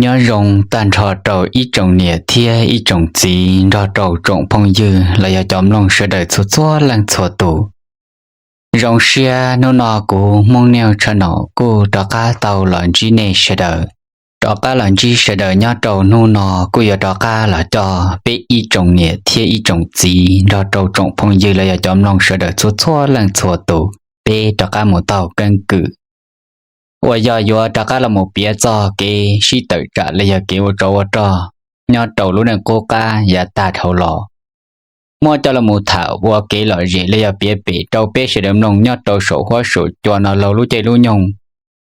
Nyob zoo tag nrho rau ib tsoom niam thiab ib tsoom txiv nrog rau tsoom phooj ywg los yog cov mloog sawv daws txhua txhua leej txhua tus. Zoo siab hnub no kuv Hmoob News Channel kuj rov qab tau los ntsib nej sawv daws. Rov qab los ntsib sawv daws nyob rau hnub no kuj yuav rov qab los coj peb ib tsoom niam thiab ib tsoom txiv nrog rau tsoom phooj ywg los yog cov mloog sawv daws txhua txhua leej txhua tus, peb rov qab mus taug keeb kwm uas yog yuav rov qab los mus piav txog kev sib tawm tsam los yog kev ua tsov ua rog nyob rau lub neej qub qab yav tag dhau los. Muab coj los mus tham ua kev lom zem los yog piav pem rau peb sawv daws mloog nyob rau saum huab saum cua no laug lub caij lub nyoog,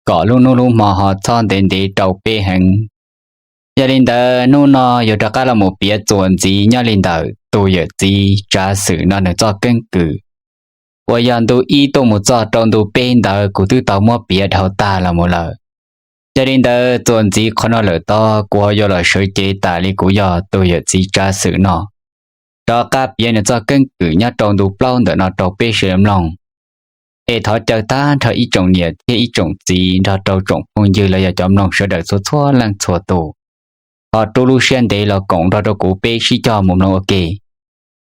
kom lub hnub lub hmo ho txhob ntev ntev rau peb heev. Yog li ntawd hnub no yuav rov qab los mus piav txuas ntxiv nyob li ntawm tus yawm txiv Tsav Xwm no nws txoj keeb kwm uas yog ntu ib tuaj mus txog rau ntu peb ntawd kuv twb tau muab piav dhau tag los mus lawm. Yog li ntawd txuas ntxiv qhov no lawm tod kuv ho yuav los sawv cev tas li kuv yog tus yawm txiv Tsav Xwm no rov qab piav nws txoj keeb kwm nyob rau ntu plaub ntawm no rau peb sawv daws mloog. Es thov caw tag nrho ib tsoom niam thiab ib tsoom txiv nrog rau tsoom phooj ywg los yog cov mloog sawv daws txhua txhua leej txhua tus ho rub lub siab ntev los koom nrog rau kuv peb sib cog mus mloog ua ke,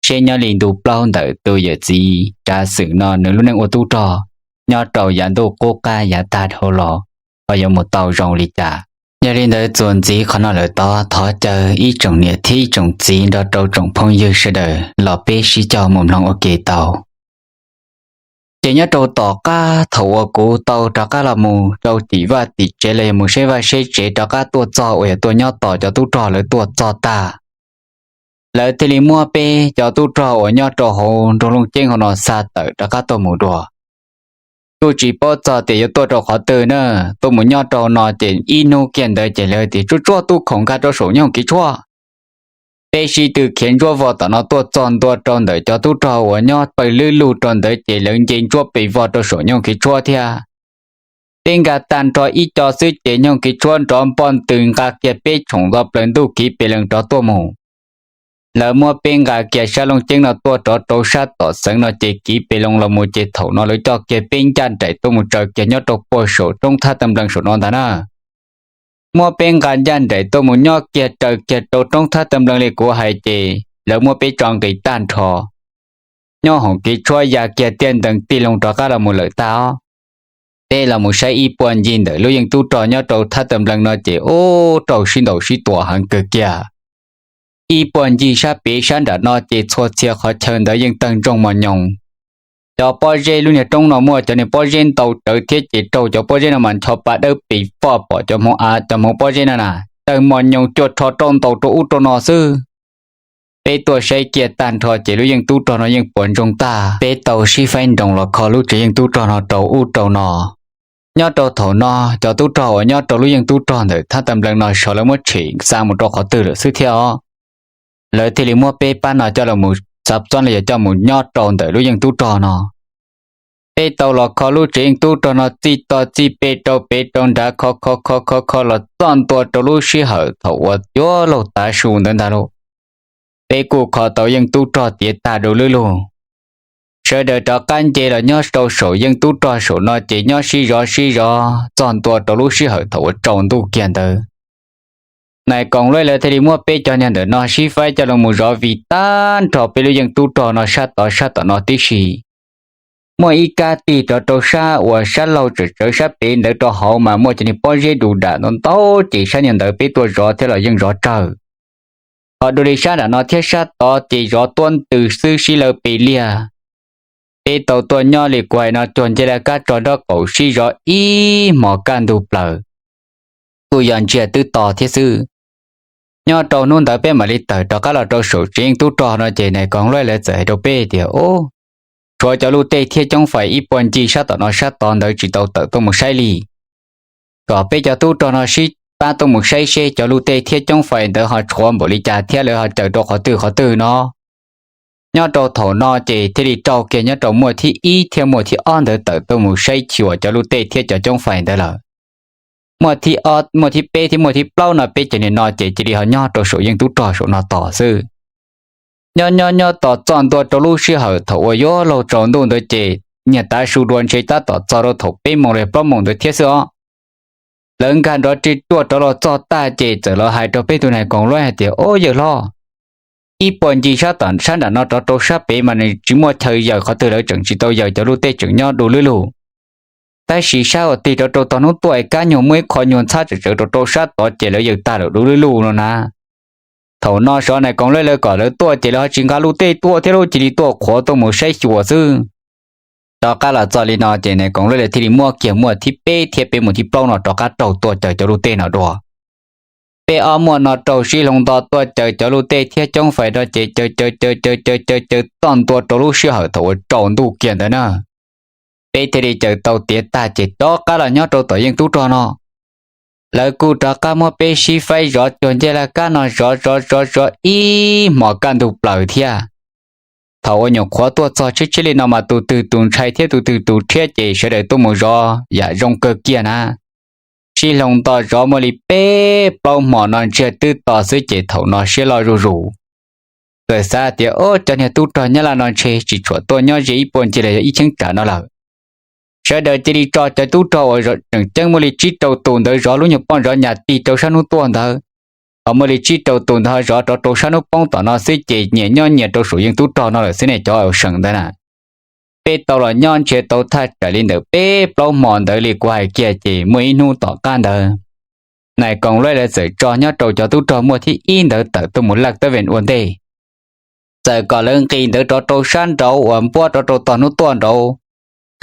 seb nyob li ntu plaub ntawm tus yawm txiv Tsav Xwm no nws lub neej ua tub rog nyob rau yav ntuj qub qab yav tag dhau los ho yuav mus tau zoo li cas. Yog li ntawd txuas ntxiv qhov no lawm tod thov caw ib tsoom niam thiab ib tsoom txiv nrog rau tsoom phooj ywg sawv daws los peb sib cog mus mloog ua ke tau. Ces nyob rau tom qab thaum uas kuv tau rov qab los mus rau tim vaj tim tsev los yog mus saib vaj saib tsev rov qab tuaj txog uas yog tuaj nyob tos cov tub rog lawv tuaj txog tag, lawv thiaj li muab peb cov tub rog uas nyob rau hauv nroog Looj Ceeb hauv no xa tawm rov qab tuaj mus dua. Kuj tsis paub txog tias yuav tuaj rau qhov twg na, tuaj mus nyob rau no ces ib hnub kiag ntawd ces lawv tias tsuaj tsuaj tub khoom nkag rau saum nyooj kev tshuaj. Peb sib tw khiav ntsuab vog tom no tuaj txog ntua rau ntawm cov tub rog uas nyob pawg lwb lug rau ntawd ces lawv nce ntsuab pes vog rau saum nyooj kev tshuab thiab. Peb nkag tag nrho ib co xwb ces nyooj kev tshuab nrov npoj ntws nqa kiag peb tshoom nto plaws ntuj kiv pes lees rov tuaj mus. Lawv muab peb nqa kiag sab Looj Ceeb no tuaj rov rau sab tom xeev no ces kiv pes loo los mus ces thaum no lawv coj kiag peb ncaj nraim tuaj mus tsaws kiag nyob rau puag saum roob Thab Tawg Nplees saum no ntag na. Muab peb nqa ncaj nraim tuaj mus nyob kiag raws kiag rau roob Thab Tawg Nplees li kuv hais ces lawv muab peb tso nqis tag nrho nyob hoom kev tshuab ya kiag tiaj ntees tig loo rov qab los mus lawm tag os. Peb los mus saib ib puag ncig ntawm lub yeej tub rog nyob rau Thab Tawg Nplees no ces ub rau sib ntaus sib tua heev kawg kiag. Ib puag ncig sab pem sab nram no ces txhua txhia qhov chaw ntawd yeej tawg ntsoog mos nyoos. Cov pob zeb lub niag roob no muaj cov niag pob zeb ntau tsawv thiab ces raug cov pob zeb no mas ncho pa dawb pes foj pom cov hmoov av cov hmoov pob zeb no na, tawg mos nyoos cuag rho rau ntaus rau ub rau no xwb. Peb tuaj saib kiag tag nrho ces lub yeej tub rog no yeej puas ntsoog tag, peb tau sib faib nroos los kho lub tsev yeej tub rog no rau ub rau no. Nyob rau thaum no cov tub rog uas nyob rau lub yeej tub rog ntawm Thab Tawg Nplees no sawv lawv muab tshem xa mus rau qhov twg lawm xwb thiab os. Lawv thiaj li muab peb pab no coj los mus xav txob los yog coj mus nyob rau ntawm lub yeej tub rog no. Peb tau los kho lub tsev yeej tub rog no txij toj txij pes rau pem rau nrad kho kho kho kho kho los txog ntua rau lub sij hawm thaum uas yuav luag tav su ntawd ntag lauj. Peb kuj kho tau yeej tub rog tiav tag du lwb lug. Sawv daws rov qab nce los nyob rau saum yeej tub rog saum no ces nyob sib zov sib zov txog ntua rau lub sij hawm thaum uas tsaus ntuj kiag ntawd. Nais koom luj lawv thiaj li muab peb cov niag ntawm no sib faib coj los mus zov vij tag nrho peb lub yeej tub rog no sab tod sab tom no tib si. Muaj ib kab tig rov rau sab uas sab laug tsawm tsawv sab pem ntawd rau hauv mas muaj cov niag pob zeb du dam ntau ntau ces sab niag ntawd peb tuaj zov thiab los yeej zov tsawg. Ho dua li sab nram no thiab sab tod ces zov tuab ntws xwb sib lawv pes liag. Peb tau tuaj nyob li kuv hais no cuag nce laj kab tso nraub qaum sib zov ib hmos kaj ntug plaws, kuj yog ntsiag twb to thiab xwb. Nyob rau hnub ntawd peb mam li tawm rov qab los rau saum tsev yeej tub rog no ces nais koom luj lawv txawm hais rau peb tias, Ub, tshuav cov luj tej thiab coob fais ib puag ncig sab tom no sab tod ntawd tsis tau tawm tuaj mus saib li. Kom peb cov tub rog no sib pab tuaj mus saib seb cov luj tej thiab coob fais ntawd ho tshuav npaum li cas thiab lawv ho caws rau qhov twg qhov twg no. Nyob rau thaum no ces thiaj li rau kiag nyob rau muaj thib ib thiab muaj thib ob ntawd tawm tuaj mus saib xyuas cov luj tej thiab cov coob fais ntawd lawm. Muaj thib ob, muaj thib peb thiab muaj thib plaub no peb cov niag no ces cia li ho nyob rau saum yeej tub rog saum no tos xwb. Nyob nyob nyob tos txog ntua rau lub sij hawm thaum uas yuav luag tsaus ntuj ntawd ces niag tav su dua ntshe tab tom txog rau thaum peb moos los plaub moos ntawd thiab xwb os. Lawv nkag nrov ri ruaj rov los txog tag ces txawm los hais rau peb tus nais koom luab hais tias, Ob yawg hlob, ib puag ncig sab tom sab nram no rov rau sab pem mas nws tsis muaj chaw yawm qhov twg, lawv tseem tsis tau yawm, cov luj tej tseem nyob du lwb lug. Tab sis sab uas tig rov rau tog hnub tuaj es kab nyuag muaj ib qho nyuag ntxhab tsawv tsawv rau rau sab tod ces lawv yawm tag lawm du lwb lug no na. Thaum no xyov nais koom luab lawv kom lawv tuaj ces lawv ho tsis nqa luj tej tuaj thiab, lawv cia li tuaj qhuav tuaj mus saib xyuas xwb. Rov qab los txog li no ces nais koom luab lawv thiaj li muab kiag muaj thib peb thiab peb mus thib plaub no rov qab raug tuaj caw cov luj tej no dua. Peb ob muaj no raug sib hloov nto tuaj caw cov luj tej thiab coob fais no ces caw caw caw caw caw caw caw txog ntua rau lub sij hawm thaum uas tsaus ntuj kiag ntawd na. Peb thiaj li caw tau tiav tag ces rov qab los nyob rau tom yeej tub rog no. Lawv kuj rov qab muab peb sib faib zov cuag ncej laj kab no zov zov zov zov ib hmos kaj ntug plaws thiab. Thaum uas nyuam qhuav tuaj txog tshiab tshiab li no mas tus twg tus ntshai thiab tus twg tus rhiab ces sawv daws tuaj mus zov yam zoo kawg kiag na. Sib hloov nto zov muaj li peb plaub hmos no ntsiag twb to xwb ces thaum no siab loj zuj zus. Txawm xav tias, Ob, cov niag tub rog nyab laj no ntshe tsis tshua tuaj nyob ze ib puag ncig los yog ib cheeb tsam no lawm. Sawv daws cia li tso cov tub rog uas tseem ceeb muaj li tsib rau tus ntawd zov lub nyuag pob zov nyas tig rau sab hnub tuaj ntawd, ho muaj li tsib rau tus ntawd ho zov rov rau sab hnub poob tom no xwb ces nyias nyob nyias rau saum yeej tub rog no lawm xwb ne cov seem ntawd na. Peb tau los nyob nrhiav tau thaj tsam li ntawm peb plaub hmos ntawd li kuv hais kiag ces muaj ib hnub tom qab ntawd, nais koom luab lawv txawm tso nyob rau cov tub rog muaj thib ib ntawd tawm tuaj mus laj tab vees ua ntej. Txawm kom lawv nqis ntawd rov rau sab nraud uas npuab rov rau tog hnub tuaj nraud,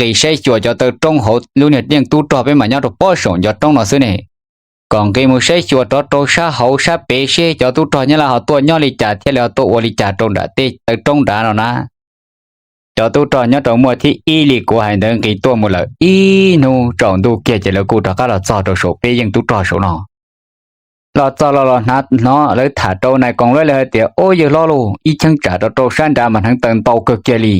nqis saib xyuas cov taw roob hauv lub niag yeej tub rog peb mas nyob rau pob saum ncov roob no xwb ne. Kom nqis mus saib xyuas rov rau sab hauv sab pem seb cov tub rog nyab laj ho tuaj nyob li cas thiab lawv ho tuaj ua li cas rau nram tej taw roob nrad no na. Cov tub rog nyob rau muaj thib ib li kuv hais ntawd nqis tuaj mus lawm ib hnub tsaus ntuj kiag ces lawv kuj rov qab los txog rau saum peb yeej tub rog saum no. Los txog los los hnav hnov lawv tham rau nais koom luab lawv hais tias, Ob, yawg hlob lauj, ib cheeb tsam rau rau sab nrad mas hneev taw ntau kawg kiag li.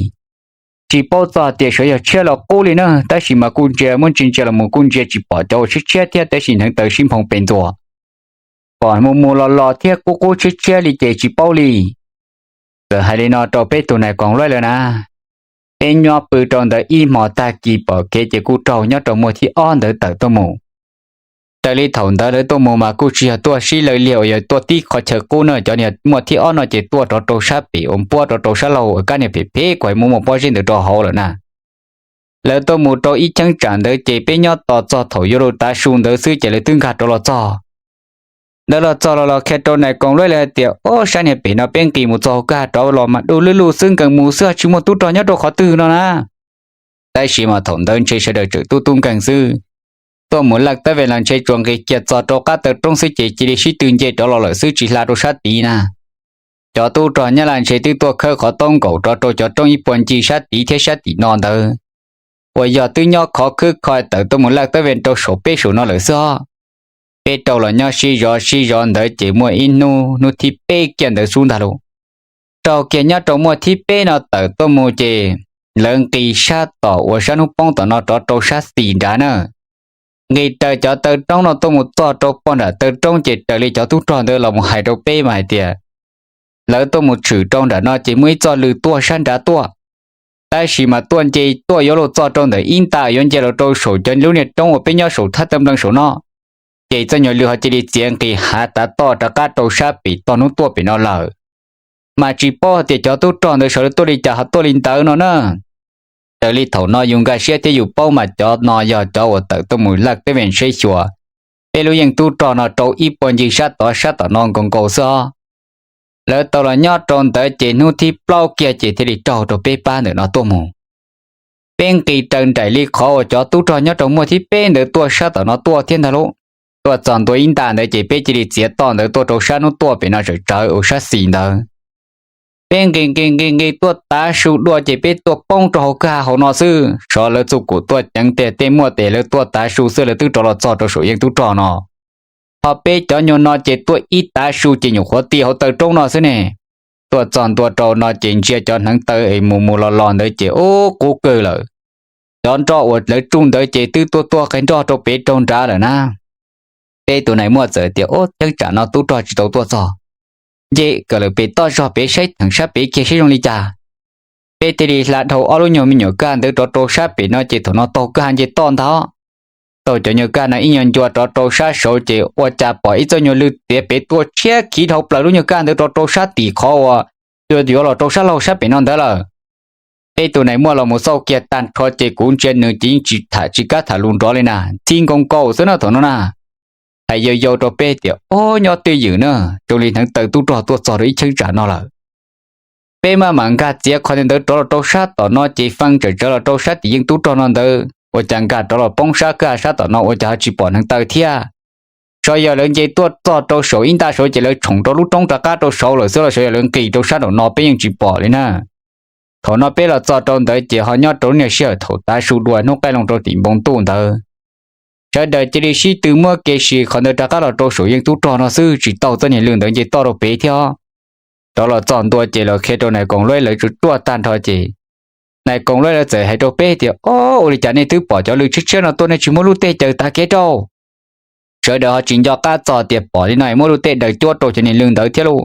Tsis paub txog tias sawv yog tshiab los qub li na, tab sis mas kuj ntsia muab ntsia ntsia los mus kuj ntsia tsis pom cov uas tshiab tshiab thiab, tab sis hneev taw sib nphoo pes ntxuas. Pom mus mus los los thiab qub qub tshiab tshiab li ces tsis paub li. Txawm hais li no rau peb tus nais koom luab lawv na, peb nyob pw rau ntawd ib hmos tag kis pom kev ces kuj raug nyob rau muaj thib ob ntawd tawm tuaj mus. Raws li thaum ntawd lawv tuaj mus mas kuj tsis yog tuaj sib law liag uas yog tuaj tib qhov chaw qub na, cov niag muaj thib ob no ces tuaj rov rau sab pem uas npuab rov rau sab laug uas kab niag phem phem kuv hais muaj muaj pob zeb ntawd rau hauv lawm na. Lawv tuaj mus rau ib cheeb tsam ntawd ces peb nyob tos txog thaum yuav luag tav su ntawd xwb ces lawv twb nkag rov los txog. Lawv los txog los los qhia rau nais koom luab lawv hais tias, Ob, sab niag pem no peb nqis mus txog hauv kag rov los mas du lwb lug xwb, nkees mus xwb, tsis muaj tub rog nyob rau qhov twg no na. Tab sis mas thaum ntawd ntshe sawv daws tseem tub tub nkeeg xwb, tuaj mus laj tab vees los ntshe tsuas nqis kiag txog rau qab taw roob xwb ces cia li sib tw nce rov los lawm xwb, tsis hla rau sab tid na. Cov tub rog nyab laj ntshe twb tuaj khawb qhov taub nkaus rov rau cov roob ib puag ncig sab tid thiab sab tim no ntawd, uas yog twb nyob khov khwb kho tawm tuaj mus laj tab vees rau saum peb saum no lawm xwb os. Peb rau los nyob sib zov sib zov ntawd ces muaj ib hnub, hnub thib peb kiag ntawd xub ntag lauj, raug kiag nyob rau muaj thib peb no tawm tuaj mus ces lawv nqis sab tom uas sab hnub poob tom no rov rau sab xis nrad na. Nqis raws cov taw roob no tuaj mus txog rau pog nram taw roob ces raws li cov tub rog ntawd los mus hais rau peb mas hais tias, lawv tuaj mus tshwm rau nram no ces muaj ib txoj lw tuaj sab nrad tuaj, tab sis mas tuaj nce tuaj yuav luag txog rau ntawm ib nta yuav nce los rau saum cov lub niag roob uas peb nyob saum thaj taw nplees saum no, ces txoj nyuag lw ho cia li txiav nqis hav tav toj rov qab rau sab pem tog hnub tuaj pem no lawm. Mas tsis paub hais tias cov tub rog ntawd sawv daws tuaj li cas ho tuaj li ntawd no na. Raws li thaum no yus nkag siab thiab yus paub mas cov no yog cov uas tawm tuaj mus laj tab vees saib xyuas peb lub yeej tub rog no rau ib puag ncig sab tod sab tom no nkaus nkaus xwb os. Lawv tau los nyob rau ntawd ces hnub thib plaub kiag ces thiaj li raug rau peb pab ntawm no tuaj mus. Peb nqis raws nraim li qhov uas cov tub rog nyob rau muaj thib peb ntawd tuaj sab tom no tuaj thiab ntag lauj. Tuaj txog ntua ib nta ntawd ces peb cia li txiav toj ntawd tuaj rau sab hnub tuaj pem no tsawm tsawv uas sab xis ntawd. Peb nqis nqis nqis nqis tuaj tav su dua ces peb tuaj poob rau hauv kag hauv no xwb, sov lawv txuj kum tuaj ceev tiag, tej muaj tes lawv tuaj tav su xwb lawv twb rov los txog rau saum yeej tub rog no. Ho peb cov nyuag no ces tuaj ib tav su ces nyuam qhuav ti hauv taw roob no xwb ne. Tuaj txog ntua rau no ces ntsia cov hneev taw es mus mus los los ntawd ces ub qub kawg lawm. Cov nroj uas lawv tsuj ntawd ces twb tuaj tuaj qe nroj rau pem rau nrad lawm na. Peb tus nais muaj txawm tias, Ub, cheeb tsam no tub rog tsis tau tuaj txog, nce kawm lawm pem toj zog pem saib theem sab pem kiag saib zoo li cas. Peb thiaj li hla dhau ob lub nyuag me nyuam kag ntawd rov rau sab pem no ces thaum no taug kag nce toj ntag. Taug cov nyuag kaj no ib nyuag ncua rov rau sab saud ces ua cas pom ib txoj nyuag lw txiav pem tuaj tshiab khiv dhau plaws lub nyuag kaj ntawd rov rau sab tim qhov uas yuav los rau sab laug sab pem no ntawd lawm. Peb tus nais muaj los mus xauj kiag tag nrho ces kuv ntsia nws ces yeej tsis tham tsis kam tham lus nrov li na, ntxhi nkaus nkaus xwb no thaum no na. Hais yau yau rau peb tias, Ob, nyob twj ywm na, zoo li hneev taw tub rog tuaj txog rau ib cheeb tsam no lawm. Peb maj mam nkag txiav qhov ntawd rov los rau sab tom no ces fee tsawm tsawv los rau sab tim yeej tub rog no ntawd, ua cas nkag rov los poob sab kaj sab tom no ua cas ho tsis pom hneev taw thiab. Sav yog lawv nce tuaj txog rau saum ib ntaj saud ces lawv tshoom rau lub roob rov qab rau saud lawm xwb los sav yog lawv nqis rau sab nraum no peb yeej tsis pom li na. Thaum no peb los txog rau ntawd ces ho nyob rau lub niag sij hawm thaum tav su dua hnub qaij loo rau tim npoo ntuj ntawd, sawv daws cia li sib tw muab kev sim qhov ntawd rov qab los rau saum yeej tub rog no xwb tsis tau txoj niag lw ntawd nce toj rau pem thiab. Rov los txog ntua ces los qhia rau nais koom lueb lawv tsuj tsuaj tag nrho ces nais koom lueb lawv txawm hais rau peb tias, Ob, ua li cas nej twb pom cov lw tshiab tshiab no tuaj nej tsis muab lub tej caws tav kev rau? Sawv daws ho tsis nco qab txog tias pom li no muab lub tej daws cuab rau cov niag lw ntawd thiab lauj.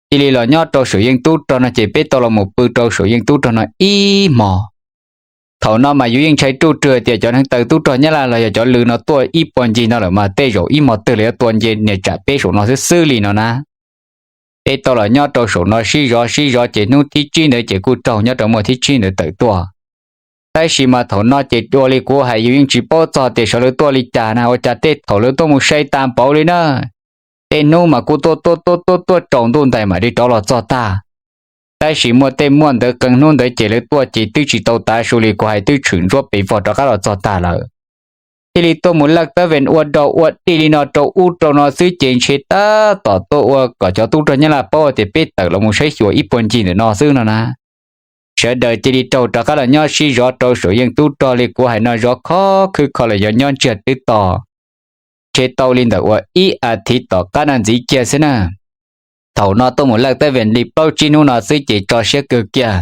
Cia li los nyob rau saum yeej tub rog no ces peb tau los mus pw rau saum yeej tub rog no ib hmo. Thaum no mas yus yeej ntshai ruj rwg tias cov hneev taw tub rog Nyab Laj los yog cov lw no tuaj ib puag ncig no lawm mas tej zaum ib hmo twg los yuav tua nce niag tsam peb saum no xwb xwb li no na. Peb tau los nyob rau saum no sib zov sib zov ces hnub thib tsib ntawd ces kuj raug nyob rau muaj thib tsib ntawd tawm tuaj. Tab sis mas thaum no ces ua li kuv hais yus yeej tsis paub txog tias sawv lawv tuaj li cas na, ua cas tej thaum lawv tuaj mus sai tas npaum li na. Tej hnub mas kuj tuaj tuaj tuaj tuaj tuaj tsaus ntuj ntais mam li rov los txog tag. Tab sis muaj tej muaj ntawd qee hnub ntawd ces lawv tuaj ces twb tsis tau tav su li kuv hais twb tshwm ntsuab pes vog rov qab los txog tag lawm. Thiaj li tuaj mus laj tab ves ua dau ua dig li no rau ub rau no xwb ces ntshe tab tom tuaj ua kom cov tub rog Nyab Laj paub tias peb tawm los mus saib xyuas ib puag ncig ntawm no xwb no na. Sawv daws cia li raug rov qab los nyob sib zov rau saum yeej tub rog li kuv hais no zov khov khwb kho los yog nyob ntsiag twb to. Ntshe tau li ntawm uas ib as thiv tom qab no ntxiv kiag xwb na. Thaum no tuaj mus laj tab ves li plaub tsib hnub no xwb ces tso siab kawg kiag.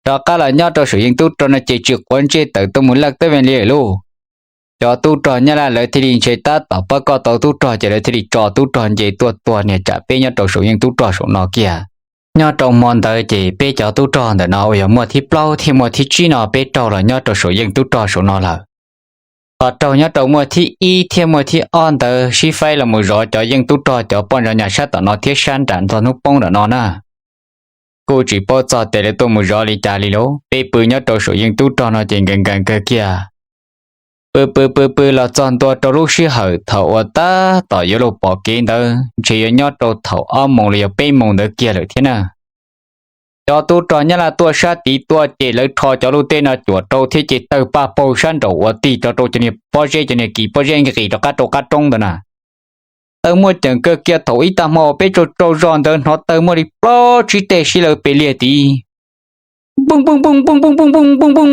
Rov qab los nyob rau saum yeej tub rog no ces tsis quav ntsej tawm tuaj mus laj tab ves li lawm lauj. Cov tub rog Nyab Laj lawv thiaj li ntshe tab tom pab koj tau tub rog ces lawv thiaj li tso tub rog nce tuaj tua niag tsam peb nyob rau saum yeej tub rog saum no kiag. Nyob rau hmo ntawd ces peb cov tub rog ntawm no uas yog muaj thib plaub thiab muaj thib tsib no peb raug los nyob rau saum yeej tub rog saum no lawm. Ho raug nyob rau muaj thib ib thiab muaj thib ob ntawd sib faib los mus zov cov yeej tub rog cov poj ntsa nyas sab tom no thiab sab nram ntxog hnub poob nram no na. Kuj tsis paub txog tias lawv tuaj mus zov li cas li lauj, peb pw nyob rau saum yeej tub rog no ces nkees nkees kawg kiag. Pw pw pw pw los txog ntua rau lub sij hawm thaum uas tab tom yuav luag pom kev ntawd ntshe yuav nyob rau thaum ob moos los yog peb moos ntawd kiag lawm thiab na. Cov tub rog Nyab Laj tuaj sab tid tuaj ces lawv rho cov luj tej no cuam rau thiab ces tawg paj paug sab nraum uas tig rov rau cov niag pob zeb cov niag kis pob zeb nqis rov qab rau qab roob ntawd na. Tawg muaj ceem kawg kiag thaum ib tag hmo peb tsaug tsaug zog ntawd hnov tawg muaj li plaub tsib teg sib law pes liag tid. Npoo npoo npoo npoo npoo npoo npoo npoo npoo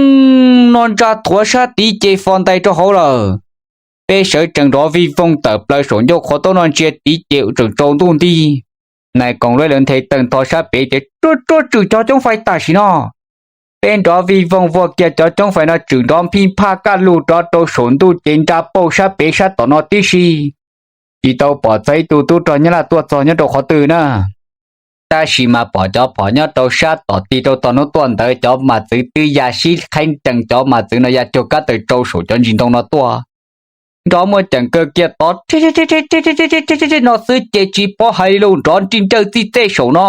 no ntsa thuav sab tid ces fo ntais rau hauv lawm. Peb sawv tsees nrov vij voog tawm plaws saum ncauj qhov taub no ntsia tid ces tseem tsaus ntuj nti. Nais koom luab lawv nthe tawg ntho sab pem tias, Tsuag tsuag tswm cov coob fais tam sim no. Peb nrov vij voog vag kiag cov coob fais no tswm nrov nphij nphaj kaj lug rov rau saum ntuj ces nra pauj sab pem sab tom no tib si. Tsis tau pom txog ib tug tub rog Nyab Laj tuaj txog nyob rau qhov twg na. Tab sis mas pom cov phom nyob rau sab tom tig rau tom hnub tuaj ntawd cov mas txwv twb ya sib qhaib nrees cov mas txwv no ya cuag kab taws tsau saum cov ntsis ntoo no tuaj. Nrov muaj ceem kawg kiag tod no xwb ces tsis paub hais li lus nrov nrij nrawj txij txej saum no.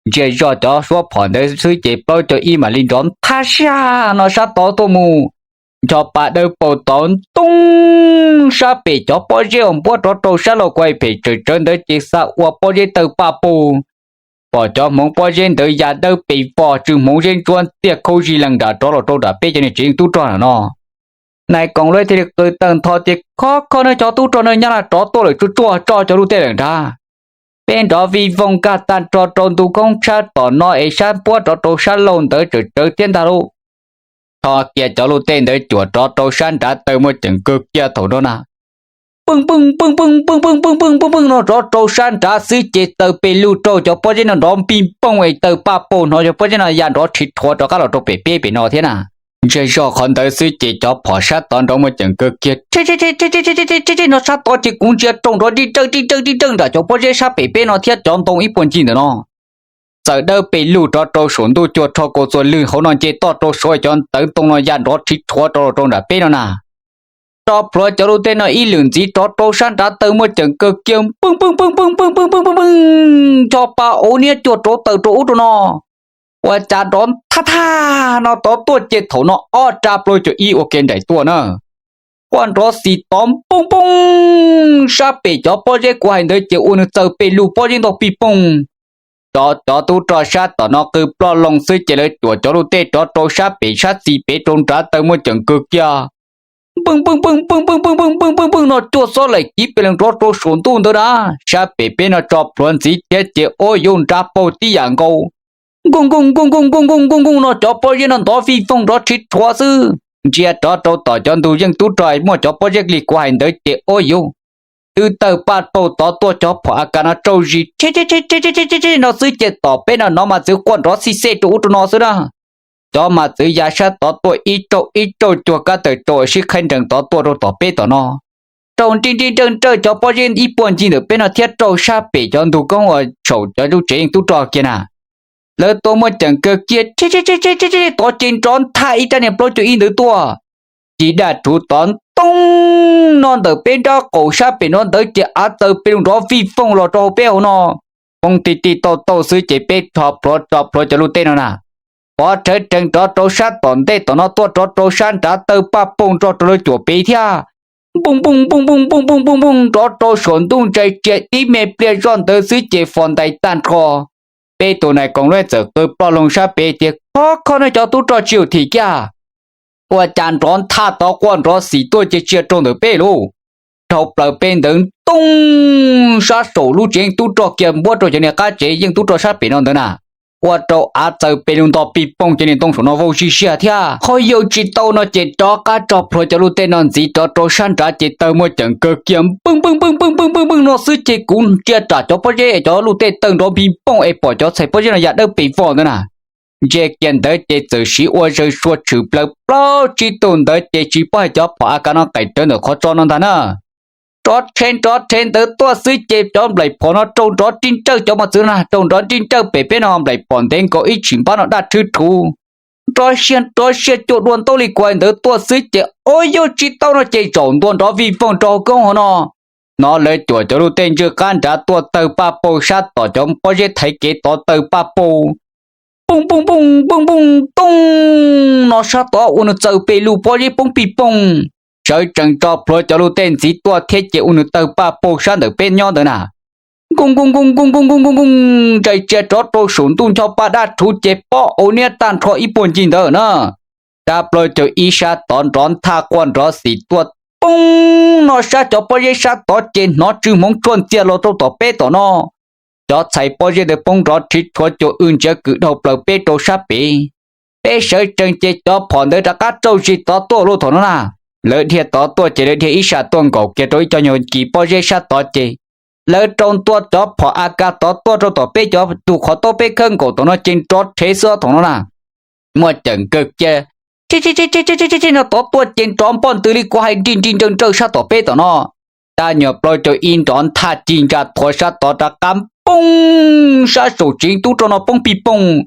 Ntsia zog cov suab phom ntawd xwb ces plaub caug ib mam li nrov nthab siag no sab tod tuaj mus. Ncho pa dawb paug tod ntoo sab pem cov pob zeb uas npuab rov rau sab laug kuv hais phem tsawm tsawv ntawd ces xa ua pob zeb tawg paj pug. Pom cov hmoov pob zeb ntawd ya dawb pes vog tsw hmoov zeb ntsuab ntxiaj khaub zig lees nram rov los rau nram peb cov niag tsev yeej tub rog nram no. Nais koom luab thiaj li qw tawg ntho tias, Khov kho no cov tub rog no Nyab Laj rov tuaj lawm, tsuag tsuag tso cov luj tej lawm nrad. Peb nrov vij voog nkag tag nrho rau ntu koob tshab tom no es sab npuab rov rau sab laug ntawd tsawm tsawv thiab ntag lauj. Tho kiag cov luj tej ntawd cuam rov rau sab nrad tawg muaj ceem kawg kiag thaum no na. Pwj pwj pwj pwj pwj pwj pwj pwj pwj pwj no rov rau sab nrad xwb ces tawg pes lug raug cov pob zeb no nrov npij npooj es tawg paj paug hnov cov pob zeb no ya nrov rhiv rhuav rov qab los rau pem peb pem no thiab na. Ntsia zog qhov ntawd xwb ces cov phom sab tod nrov muaj ceem kawg kiag. Nrov sab tod ces kuv ntsia rau nrov nrij nrawj nrij nrawj nrij nrawj nram cov pob zeb sab pem peb no thiab cov ntoo ib puag ncig ntawm no. Txawm dawb pes lug rov rau saum ntuj cuag rho kaus txuas lwg hauv no nce toj rau saud cov ntawv ntoo no ya nrov rhiv rhuav rov los rau nram peb no na. Tso plhuav cov lub tej no ib lwm ntxiv rov rau sab nrad taw muaj ceem kawg kiag, pwj pwj pwj pwj pwj pwj pwj pwj pwj, ncho pa ua niab cuag rauv taws rau ub rau no. Ua cas nrov thaj thaj no tod tuaj ces thaum no ob rab plaub caug ib ua ke nraim tuaj na. Quaj nrov xis tod poob poob, sab pem cov pob zeb kuv hais ntawd ces ua nws txaws pes lug pob zeb ntog pij pooj. Cov, cov tub rog sab tom no qw ploj loo xwb ces lawv cuam cov lub tej rov rau sab pem sab xis pem rau nrad taw muaj ceem kawg kiag. Pwj pwj pwj pwj pwj pwj pwj pwj pwj no cuaj xob laim kiv pes lug nrov rau saum ntuj ntawd na. Sab pem peb no tso plhuav ntxiv thiab ces ua yuv nrab paug tib yam nkaus. Nkooj nkooj nkooj nkooj nkooj nkooj nkooj nkooj no cov pob zeb no ntov fij fooj nrov rhiv rhuav xwb. Ntsia rov rau tom cov ntug yeej tub rog muaj cov pob zeb li kuv hais ntawd ces ua yuv twb tawg paj paug tod tuaj cov phom a kas no tsauj zis tsheb tsheb tsheb tsheb tsheb no xwb ces tom peb no no mas txwv quaj nrov xij xej rau ub rau no xwb na. Cov mas txwv ya sab tod tuaj ib rauj ib rauj cuag kab tawm rau sib qhaib nrees tod tuaj rau tom peb tom no. Rau nrij nrij nrawj nrawj cov pob zeb ib puag ncig ntawm peb no thiab rau sab pem cov ntug koob uas saum cov lub tsev yeej tub rog kiag na. Lawv tuaj muaj ceem kawg kiag tsheb tsheb tsheb tod ces nrov nthaj ib rab niag plaub caug ib ntawd tuaj. Ci daj rhuv tod ntoo no ntawm peb nrab qaum sab pem no ntawd ces av txaws pes lug nrov fij fooj los rau hauv peb hauv no. Poob tij tij tauj tauj xwb ces peb tso plhuav tso plhuav cov lub tej no na. Pov rhawv rees rov rau sab tom ntej tom no tuaj rov rau sab nrad tawg paj paug nrog rau lawv cuam pem thiab. Npooj npooj npooj npooj npooj npooj npooj npooj nrov rau saum ntuj ntsais tsias tib me pliag zoj ntawd xwb ces fos ntais tag nrho. Peb tus nais koom luj txawm qw ploj loo sab pem ces khov kho no cov tub rog tsis yum thim kiag. Ua cas nrov nthaj tod quaj nrov xis tuaj ces tsia rau ntawm peb lauj. Dhau plaws peb ntawd ntoo sab saum lub tsev yeej tub rog kiag npuab rau cov niag qab tsev yeej tub rog sab pem no ntawd na. Ua rau av txaws pes lug nto pij pooj cov niag ntoo saum no vau zij siag thiab. Qhov yau tsis tau no ces rov qab tso plhuav cov lub tej no ntxiv rov rau sab nrad ces tawg muaj ceem kawg kiag npwj npwj npwj npwj npwj npwj no xwb ces kuv ntsia ram cov pob zeb cov lub tej tawg nrov npij pooj es pom cov txhais pob zeb no ya dawb pes vog ntawd na. Ntsia kiag ntawd ces txawm siv ua zawg sua tshwm plaws plaub tsib tug ntawd ces tsis paub hais cov phom a kas no qaim rawv ntawm qhov tso no ntag na. Nrov rhe nrov rhe ntawd tuaj xwb ces cov nplaim phom no rau nrov nrij nrawj cov mos txwv no na, rau nrov nrij nrawj pem peb no nplaim phom ntev nkaus ib tshim npab no daj rhwv rhuv. Nrov siag nrov siag cuaj dua ntaub li kuv hais ntawd tuaj xwb ces ua yuj tsis tau no ces zaum ntua nrov vij voog rau hauv koob hauv no. Hnov lawv cuam cov lub tej ntswj qab nrad tuaj tawg paj paug sab tom cov pob zeb thaiv kev tod tawg paj paug. Pooj pooj pooj pooj pooj tooj no sab tod ua nws txaws pes lug pob zeb poob pij pooj. Sawv tsees tso plhuav cov lub tej ntxiv tuaj thiab ces ua nws tawg paj paug sab ntawm peb nyob ntawd na. Nkooj nkooj nkooj nkooj nkooj nkooj nkooj nkooj ntsais tsias rov rau saum ntuj ncho pa daj rhuv ces pob au niab tag nrho ib puag ncig ntawd na. Rab plaub caug ib sab tod nrov nthaj quaj nrov xim tuaj poob no sab cov pob zeb sab tod ces hnov tsw hmoov tshuaj ntxiag los rau tom peb tom no. Cov txhais pob zeb ntawd poob nrov rhiv rhuav cuag w ntsiav kws dhau plaws peb rau sab pem. Peb sawv tsees ces cov phom ntawd rov qab rau zis tod tuaj lub thaum no na. Lawv dhia tod tuaj ces lawv dhia ib sab tuaj nkaum kiag rau ib co nyuag kis pob zeb sab tod ces lawv rau ntua cov phom a kas tod tuaj rau tom peb cov tus qhov taub peb khawb nkaus tom no ces nrov rhev xwb thaum no na. Muaj ceem kawg kiag, tsheb tsheb tsheb tsheb no tod tuaj ces nrov npoj ntws li kuv hais nrij nrij nrawj nrawj sab tom peb tom no. Rab nyuag plaub caug ib nrov nthaj ci ntsa thuav sab tod rov qab poob sab saum tsev tub rog no poob pij pooj.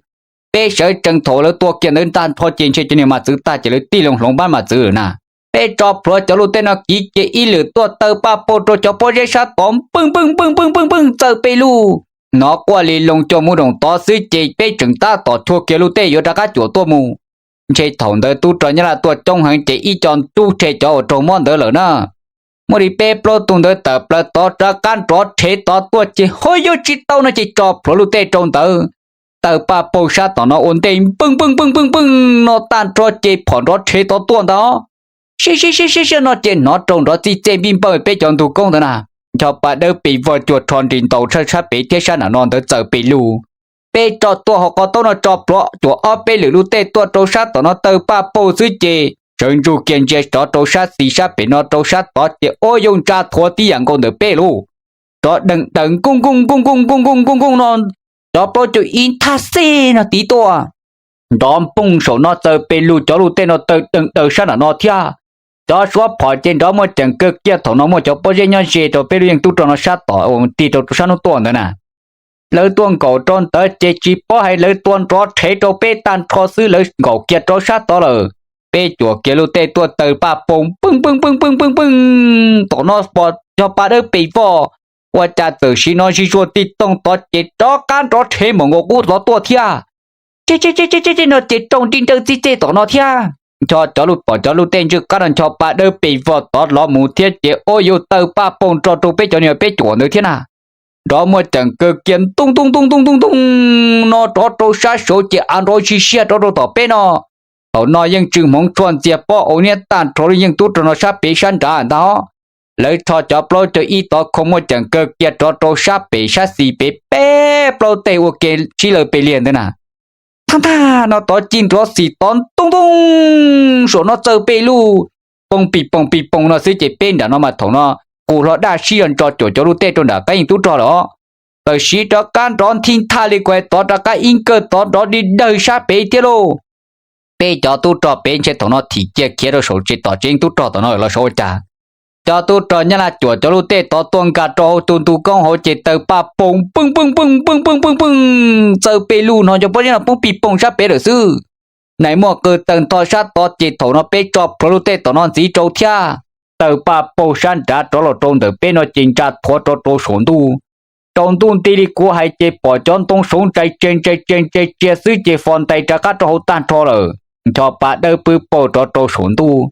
Peb sawv tsees thaum lawv tua kiag ntawd tag nrho ces ntshe cov niag mas txwv tag ces lawv tig loo hloov npab mas txwv lawm na. Peb tso plhuav cov lub tej no kiv kiag ib lwm tuaj tawg paj paug rau cov pob zeb sab tod npwj npwj npwj npwj npwj npwj txawj pes lug. Hnov quaj li loo cuag mus roos tod xwb ces peb tseem tab tom chua kiag lub tej yuav rov qab cuam tuaj mus. Ntshe thaum ntawd tub rog Nyab Laj tuaj coob heev ces ib co ntub rhe cov uas raug mob ntawd lawm na. Muaj li peb plaub tug ntawd tawm plaws tod rov qab nrov rhev tod tuaj ces hov yuav tsis tau no ces tso plhuav lub tej rau ntawd. Tawg paj paug sab tom no ua ntej npwj npwj npwj npwj npwj no tag nrho ces phom nrov rhev tod tuaj ntag. Siab siab siab siab siab no ces hnov rau nrov txij txej npij npawj peb cov ntug koob ntawd na. Ncho pa dawb pes vog cuag rho nris ntaus sab sab pem thiab sab nram no ntawd txawm pes lug. Peb tso tuaj hauv qhov taub no tso plhuav cuam ob peb lwm lub tej tuaj rau sab tom no tawg paj paug xwb ces sawv ntsug kiag ntsia rov rau sab xis sab pem no rau sab tod ces ua yuj ntsa thuav tib yam nkaus ntawm peb lauj. Nrov dees daws nkooj nkooj nkooj nkooj nkooj nkooj nkooj no, cov plaub caug ib nthaj xej no tiv tuaj. Nrov npoog saum no txawm pes lug cov lub tej no tawg dees daws sab nram no thiab. Cov suab phom ces nrov muaj ceem kawg kiag thaum no muaj cov pob zeb nyob ze rau peb lub yeej tub rog no sab tom uas tig rau rau sab hnub tuaj ntawd na. Lawv tuaj nkaum rau ntawd ces tsis paub hais lawv tua nrov rhev rau peb tag nrho xwb lawv nkaum kiag rau sab tod lawm. Peb cuam kiag lub tej tuaj taw paj poog pwj pwj pwj pwj pwj pwj. Tom no pom ncho pa dawb pes vog, ua cas txawm sim no zig zuag tij toog tod ces rov qab nrov rhev mus nkaus qub tod tuaj thiab. Tse tse tse tse no ces raug nrij nrawj txij txej tom no thiab. Ncho cov lub, pom cov lub tej ntswj qab no ncho pa dawb pes vog tod los mus thiab ces ua yuav taw paj poog nrog rau peb cov niag peb cuam ntawd thiab na. Nrov muaj ceem kawg kiag ntuj ntuj ntuj ntuj ntuj ntuj no rov rau sab saud ces av nrov zig siag rov rau tom peb no. Thaum no yeej tsw hmoov tshuaj ntxiag pob au niab tag nrho li yeej tub rog no sab pem sab nrad ntag. Lawv rho cov plaub caug ib tod khoo muaj ceem kawg kiag rov rau sab pem sab xis pem peb plaub teg ua ke sib law pes liag ntawd na. Thaj thaj no tod ci nrov xis tod ntuj ntuj, saum no txawj pes lug, poog pis poog pis poog no xwb ces peb nram no mas thaum no qus hlo daj sib zog ntso cuam cov lub tej rau nram qab yeej tub rog lawm os. Txawm siv rov qab nrov nthi thaj li kuv hais tod rov qab ib kawg tod nrov dig dawg sab pem thiab lauj. Peb cov tub rog pem ntshe thaum no thim kiag khiav rau saum tsev tom tsev yeej tub rog tom no los saud ua cas. Cov tub rog Nyab Laj cuam cov lub tej tod tuaj nkag rau hauv tus ntug koob hauv ces taw paj poog pwj pwj pwj pwj pwj pwj pwj, txawj pes lug no cov pob zeb no poob pis poog sab pem lawm xwb. Nais muaj qw tawg ntho sab tod ces thaum no peb tso plhuav lub tej tom no ntxiv rau thiab. Taw paj poog sab nrad rov los rau ntawm peb no ces ntsa thuav rov rau saum ntuj. Rau ntuj nti li kuv hais ces pom cov ntoo saud ntsais tse ntsais tse ntsais tsia xwb ces fos ntais rov qab rau hauv tag nrho lawm. Ncho pa dawb pwb paug rov rau saum ntuj.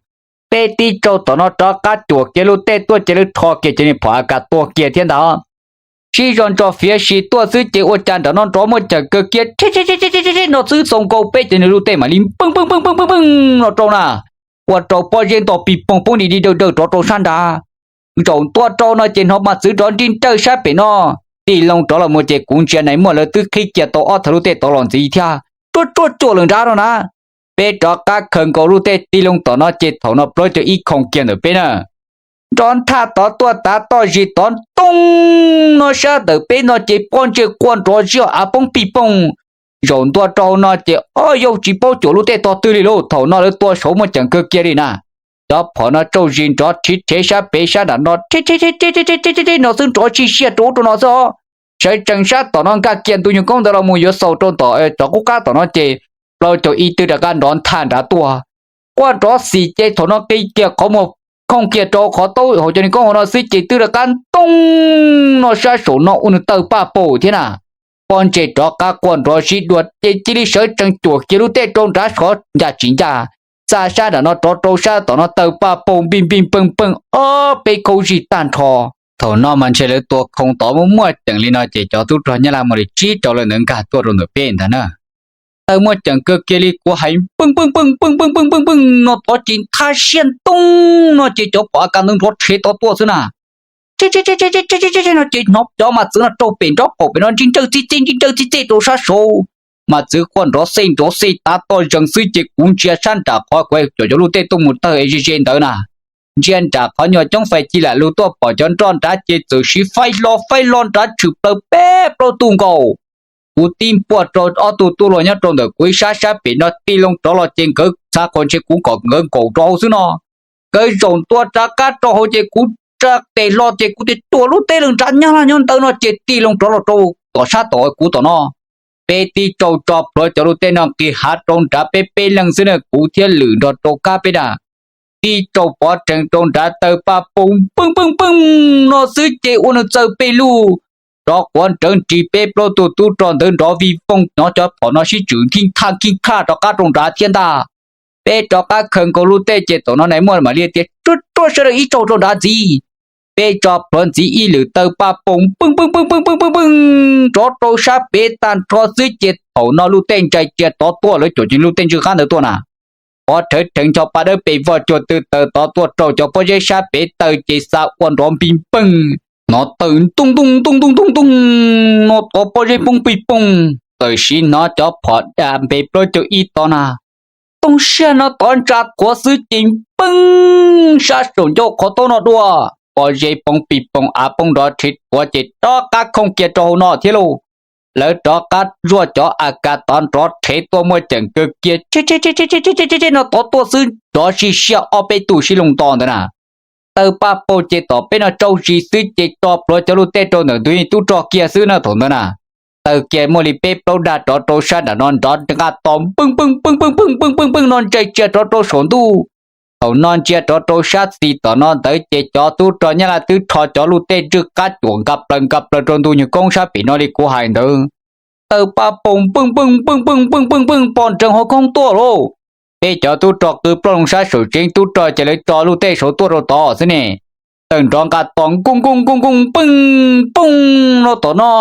Peb tib tsaug tom no rov qab cuam kiag lub tej tuaj ces lawv rho kiag cov niag phom A kas tuag kiag thiab ntag. Sib zog ntso fiav si tuaj xwb ces ua cas nram no nrov muaj ceem kawg kiag no xwb txaus nkaus peb cov niag lub tej mam li pwj pwj pwj pwj pwj no rau na. Ua rau pob zeb ntog pis poog poob dig dig dawg dawg rov rau sab nrad. Zaum ntua rau no ces hnov mas txwv nrov nrij nrawj sab pem no. Tig loo rov los mus ces kuv ntsia nais muaj lawv twb qhib kiag tau ob thav lub tej tod los ntxiv thiab. Tsuaj tsuaj cuam lawm nrad no na. Peb rov qab khaws nkaus lub tej tig loo tom no ces thaum no plaub caug ib khoom kiag ntawm peb na. Nrov nthaj tod tuaj tav toj zis tod ntoo no sab ntawm peb no ces pob ntseg quaj nrov ziaj av poob pij poog. Zaum ntua rau hauv no ces ob yaug tsis paub cuam lub tej tog twg li lauj, thaum no lawv tua saud muaj ceem kawg kiag li na. Cov phom no tsauj zis nrov rhiv rhev sab pem sab nram no rhiv rhiv rhiv rhiv no xwb nrov tsis siaj rau ub rau no xwb os. Sawv tsees sab tom no nkag kiag ntu nyuag koob ntawd los mus yuav xaus rau tom cov qub qab tom no ces plaub caug ib twb rov qab nrov nthaj nrad tuaj. Quaj nrov xim ces thaum no qi kiag qhov muag khooj kiag rau qhov taub hauv cov niag koob hauv no xwb ces twb rov qab ntoo no sab saum no ua nws tawg paj paug thiab na. Pob ntseg rov qab quaj nrov sib dua ces cia li sawv tsees cuam kiag lub tej rau nrad sov ncaj tsis ncaj, xa sab nram no rov rau sab tom no tawg paj paug npij npij peej peej ob peb khaub zig tag nrho. Thaum no mas ntshe lawv tua khoo tod muaj muaj ceem li no ces cov tub rog Nyab Laj muaj li tsib rau leej ntawd nkag tuaj rau ntawm peb ntag na. Tawg muaj ceem kawg kiag li kuv hais peej peej peej peej peej peej peej peej no tod ces nthaj siab ntoo no ces cov phom A kas ntawd nrov rhev tod tuaj xwb na. Tse tse tse tse tse no ces hnov cov mas txwv no raug pem nraub qaum pem no ntsij nrawj txij txej ntsij nrawj txij txej rau sab saud. Mas txwv quaj nrov xej nrov xej tav toj zees xwb ces kuv ntsia sab nram qhov kuv cuam cov lub tej tuaj mus tawg es ze ze ntawd na. Ntsia nram qhov nyuag coob fais ci lam lug tuaj pom cov nroj nrad ces txawm siv faib hlo faib hlo nrad tshwm plaws peb plaub tug nkaus. Kuv tib npuaj rau ob tug tub hluas nyob rau ntawm kuv ib sab sab pem no tig loo rov los ces nkawd xav qhov ntshe kuv kom nkawd nkaum rau hauv xwb no. Nkawd zaum ntua rov qab rau hauv ces kuv tsa tes hlo ces kuv tias tuam lub teb leej nrad Nyab Laj nyob ntawd no ces tig loo rov los rau tom sab tom kuv tom no. Peb tib tsaug tso plhuav cov lub tej no nqis hav rau nrad peb peb leeg xwb na, kuv thiab Lwm nrog rau kab peb na. Tib tsaug pov rheev rau nrad tawg paj poog peej peej peej no xwb ces ua nws txawg pes lug, rov quav nrawv nris peb plaub tug tub rog ntawd nrov vij voog, hnov cov phom no sib tswm nkij thaj nkij thaj rov qab rau nrad thiab ntag. Peb rov qab khaws nkaus lub tej ces thaum no nais muaj mam li tias tsuaj tsuaj sawv daws ib tsaug rau nrad ntxiv. Peb tso plhuav ntxiv ib lwm tawg paj poog peej peej peej peej peej peej peej nrov rau sab pem tag nrho xwb ces thaum no lub tej ntsais cia tod tuaj lawv cuam ceev lub tej ntswj qab ntawd tuaj na. Pov rhawv rheev ncho pa dawb pes vog cuag tw taws tod tuaj rau cov pob zeb sab pem taw ces xa ua nrov npij peej, hnov tawg ntooj ntooj ntooj ntooj ntooj ntooj no tod pob zeb poob pij pooj, txawm siv hnov cov phom da npe plaub caug ib tod na. Tooj siag no tod ntsa thuav xwb ces peej sab saum ncauj qhov taub no dua, pob zeb poob pij pooj av poob nrov rhev thuav ces rov qab khooj kiag rau hauv no thiab lauj. Lawv rov qab zuaj cov A kas tod nrov rhev tuaj muaj ceem kawg kiag, tse tse tse tse no tod tuaj xwb nrov sib siaj ob peb tug sib loo nto ntawd na. Tawg paj paug ces tom peb no tsaug zis xwb ces tso plhuav cov lub tej rau ntawm ntug yeej tub rog kiag xwb na thaum ntawd na. taw kiag muaj li peb plaub dag rov rau sab nram no nrov nqa to npwj npwj npwj npwj npwj npwj npwj no ntsais tsiaj rov rau saum ntuj. Thaum no ntsia rov rau sab xis tom no ntawd ces cov tub rog Nyab Laj twb rho cov luj tej ntswj qab cuam nka plaws nka plaws rau ntu nyuag koob sab pem no li kuv hais ntawd. Tawg paj poog npwj npwj npwj npwj npwj npwj npwj npwj poj nreeg hauv khoob tuaj lauj. Peb cov tub rog qw ploj loo sab saum tsev, tub rog ces lawv tso luj tej saud tuaj rau tod xwb ne. Tawg nrov nqa to nkuj nkuj nkuj nkuj npwj poog no tom no.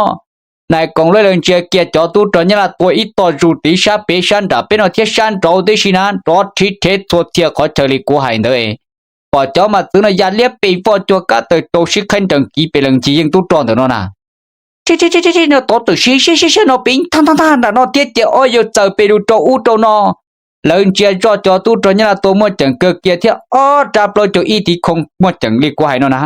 Nais koom lawv ntsia kiag cov tub rog Nyab Laj tua ib tog zus tiv sab pem sab nram peb no thiab sab nraud tib si na, nrov rhiv rhev txhua txhia qhov chaw li kuv hais ntawd. Pom cov mas txwv no ya liab pes voj cuag kab taws rau sib qhaib nrees kiv pes lees ncig yeej tub rog ntawm no na. Tsis tsis tsis tsis no tod tawm siab siab siab no pib thaj thaj thaj nram no thiab ces ob yawg txaws pes lug rau ub rau no. Lawv ntsia zoj cov tub rog Nyab Laj tua muaj ceem kawg kiag thiab ob rab plaub caug ib tiv khoo muaj ceem li kuv hais no na.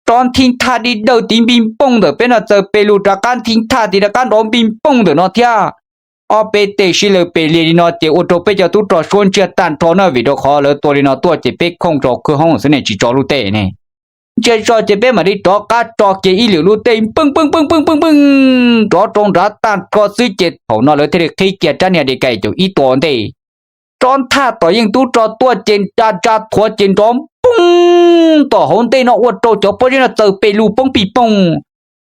Rov nthi thaj di dawj tiv npij npooj ntawm peb no txaws pes lug rov qab nthi thaj tiv rov qab nrov npij npooj ntawm no thiab. Ob peb teg sib lawv pes liag li no ces ua rau peb cov tub rog suab ntsiag tag nrho na, vim rau qhov lawv tua li no tuaj ces peb khooj rau khwj hoob xwb ne tsis tso luj tej ne. Ntsia zoj ces peb mam li rov qab tso kiag ib lwm luj tej npwj npwj npwj npwj npwj npwj rov rau nrad tag nrho xwb ces thaum no lawv thiaj li qhib kiag rab niag de kais caum ib tua ua ntej. Rov nthaj tom yeej tub rog tuaj ces ntsa ntsa thuav ces nrov npoog tom hauv ntej no ua rau cov pob zeb no txaws pes lug poob pij poog.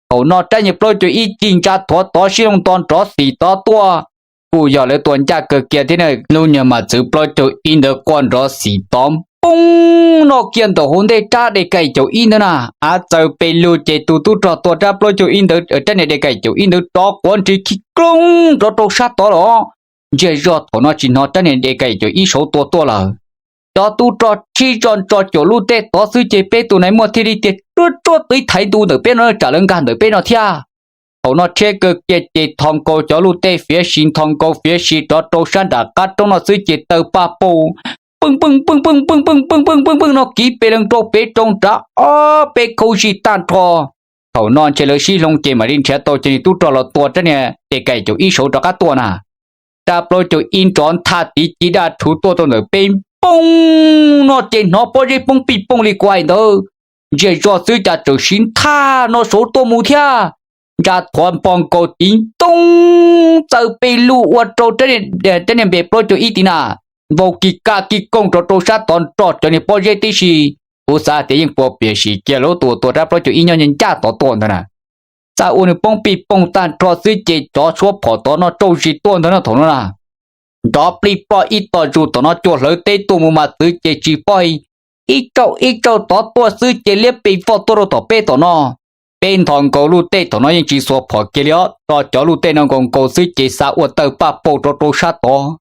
Thaum no rab niag plaub caug ib cig ntsa thuav tod sib loo nto nrov xim tod tuaj. Kuj yog lawv tua ncaj kawg kiag thiab na, lub nyuag mas txwv plaub caug ib ntawd quaj nrov xim tod npoog no kiag ntawm hauv ntej rab de kais caum ib ntawd na. Av txaws pes lug ces tus tub rog tua rab plaub caug ib ntawd, rab niag de kais caum ib ntawd rov quav nrig khib kloog rov rau sab tod los. Ntsiag zog thaum no tsis hnov rab niag de kais caum ib saud tua tuaj lawm. Cov tub rog sib zog ntso cuam luj tej tod xwb ces peb tus nais muaj thiaj li tias tsuab tsuab tib thaiv ntu ntawm peb no tsam lawv nkag ntawm peb no thiab. Thaum no rhiab kawg kiag ces tho nkaus cov luj tej fiav si, tho nkaus fiav si rov rau sab nram qab roob no xwb ces tawg paj paug pwj pwj pwj pwj pwj pwj pwj pwj pwj pwj no kiv pes lees rau pem rau nrad ob peb khau zig tag nrho. Thaum no ntshe lawv sib hloov ces mam li nrhiav tau cov niag tub rog los tua rab niag de kais caum ib saud rov qab tuaj na. Rab plaub caug ib nrov nthaj tiv ci daj rhuv tuaj tau ntawm peb npoog no ces hnov pob zeb poob pij poog li kuv hais ntawd. Ntsiag zog xwb cas txawm siv nthaj no saud tuaj mus thiab. Ntsa thuav npo nkaus tiv ntoog txaws pes lug ua rau rab niag npe plaub caug ib tiv na npau kis kaj kis kooj rau rau sab tod nrog cov niag pob zeb tib si. Kuv xav tias yeej puas piam sim kiag lub tus tua rab plaub caug ib nyob ncaj tod tuaj ntawd na. Xa ua nws poob pij poog tag nrho xwb ces cov suab phom tod no tsauj zis tuaj ntawd no thaum no na. Nrov plij ploj ib tog zus tom no cuag hlawv teb tuaj mus mas txwv ces tsis poj ib tsauj ib tsauj tod tuaj xwb ces liab pes voj tuaj rau tom peb tom no. Peb nthos nkaus luj tej thaum no yeej tsis xuas phom kiag li os, tso cov luj tej no nkaus nkaus xwb ces xa ua tawg paj paug rau rau sab tod.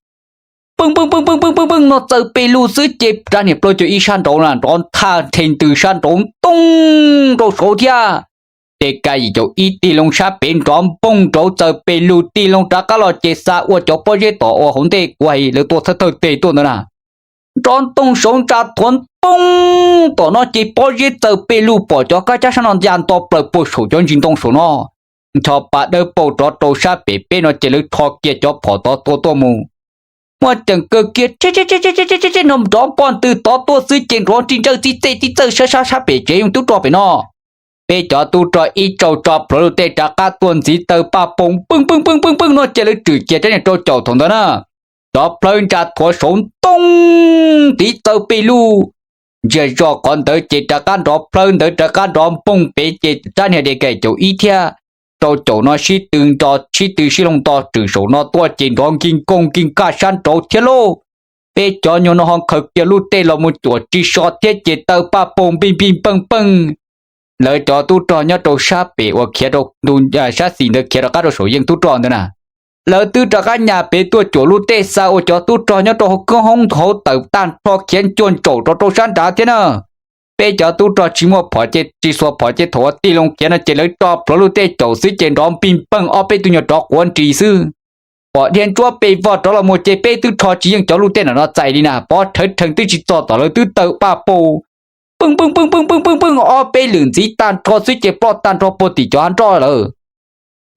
Pwj pwj pwj pwj pwj pwj pwj no txaws pes lug xwb ces rab niag plaub caug ib sab nraud na nrov nthaj nrhe ntws sab nraud ntoog rau saud thiab. Ces ka yim caum ib tig loo sab pem nrov npoog nraud txaws pes lug tig loo rov qab los ces xa ua cov pob zeb tom ua hauv ntej kuv hais lawv tua thawj thawj teg tuaj ntawd na. Nrov ntoog saud ntsa thuav npoog tom no ces pob zeb txaws pes lug pom cov kab cab sab no ya nto plaws puag saum cov ntsis ntoo saum no. Ncho pa dawb paug rov rau sab pem peb no ces lawv rho kiag cov phom tod tua tuaj mus. Muaj ceem kawg kiag tsheb tsheb tsheb tsheb no nrov npoj ntws tod tuaj xwb ces nrov ri ntsawj tib txej tib txawj sab sab sab pem tsev yeej tub rog pem no. Peb cov tub rog ib tsaug tso plhuav luj tej rov qab tuaj ntxiv tawg paj poog pwj pwj pwj pwj pwj no ces lawv rwm kiag rab niag rau caum thaum ntawd na. Cov plhawb ntsa thuav saud ntoog tiv txaws pes lug. Ntsiag zog qhov ntawd ces rov qab nrov plhawb ntawd rov qab nrov npoog pem ces rab niag de kaim caum ib thiab rau caum no sib tw nto sib tw sib loo nto rwm saum no tuaj ces nrov nkig nkoog nkig nkaj sab nraud thiab lauj. Peb cov nyuag no ho nkhaws kiag luj tej los mus cuam tsis so thiab ces tawg paj poog npij npij npeej npeej. Lawv cov tub rog nyob rau sab pem uas khiav rau ntu sab xis ntawd khiav rov qab rau saum yeej tub rog ntawd na, lawv twb rov qab nyas pem tuaj cuam luj tej xa ua cov tub rog nyob rau hauv khoob hoob hauv tawm tag nrho khiav ncuag ntsaum rau rau sab nrad thiab na. Peb cov tub rog tsis muaj phom ces tsis xuas phom ces thaum ua tij loo khiav no ces lawv tso plhuav luj tej caum xwb ces nrov npij npeej ob peb tug nyuag rov quav nris xwb. Pom dhia ntsuab pes vog rov los mus ces peb twb rho tsis yeej cov luj tej nram no txais li na, pov rhawv rhees twb tsis txog tom lawv twb tawg paj paug pwj pwj pwj pwj pwj pwj pwj ob peb lwm ntxiv tag nrho xwb ces ploj tag nrho puag tim cov hav nroj lawm.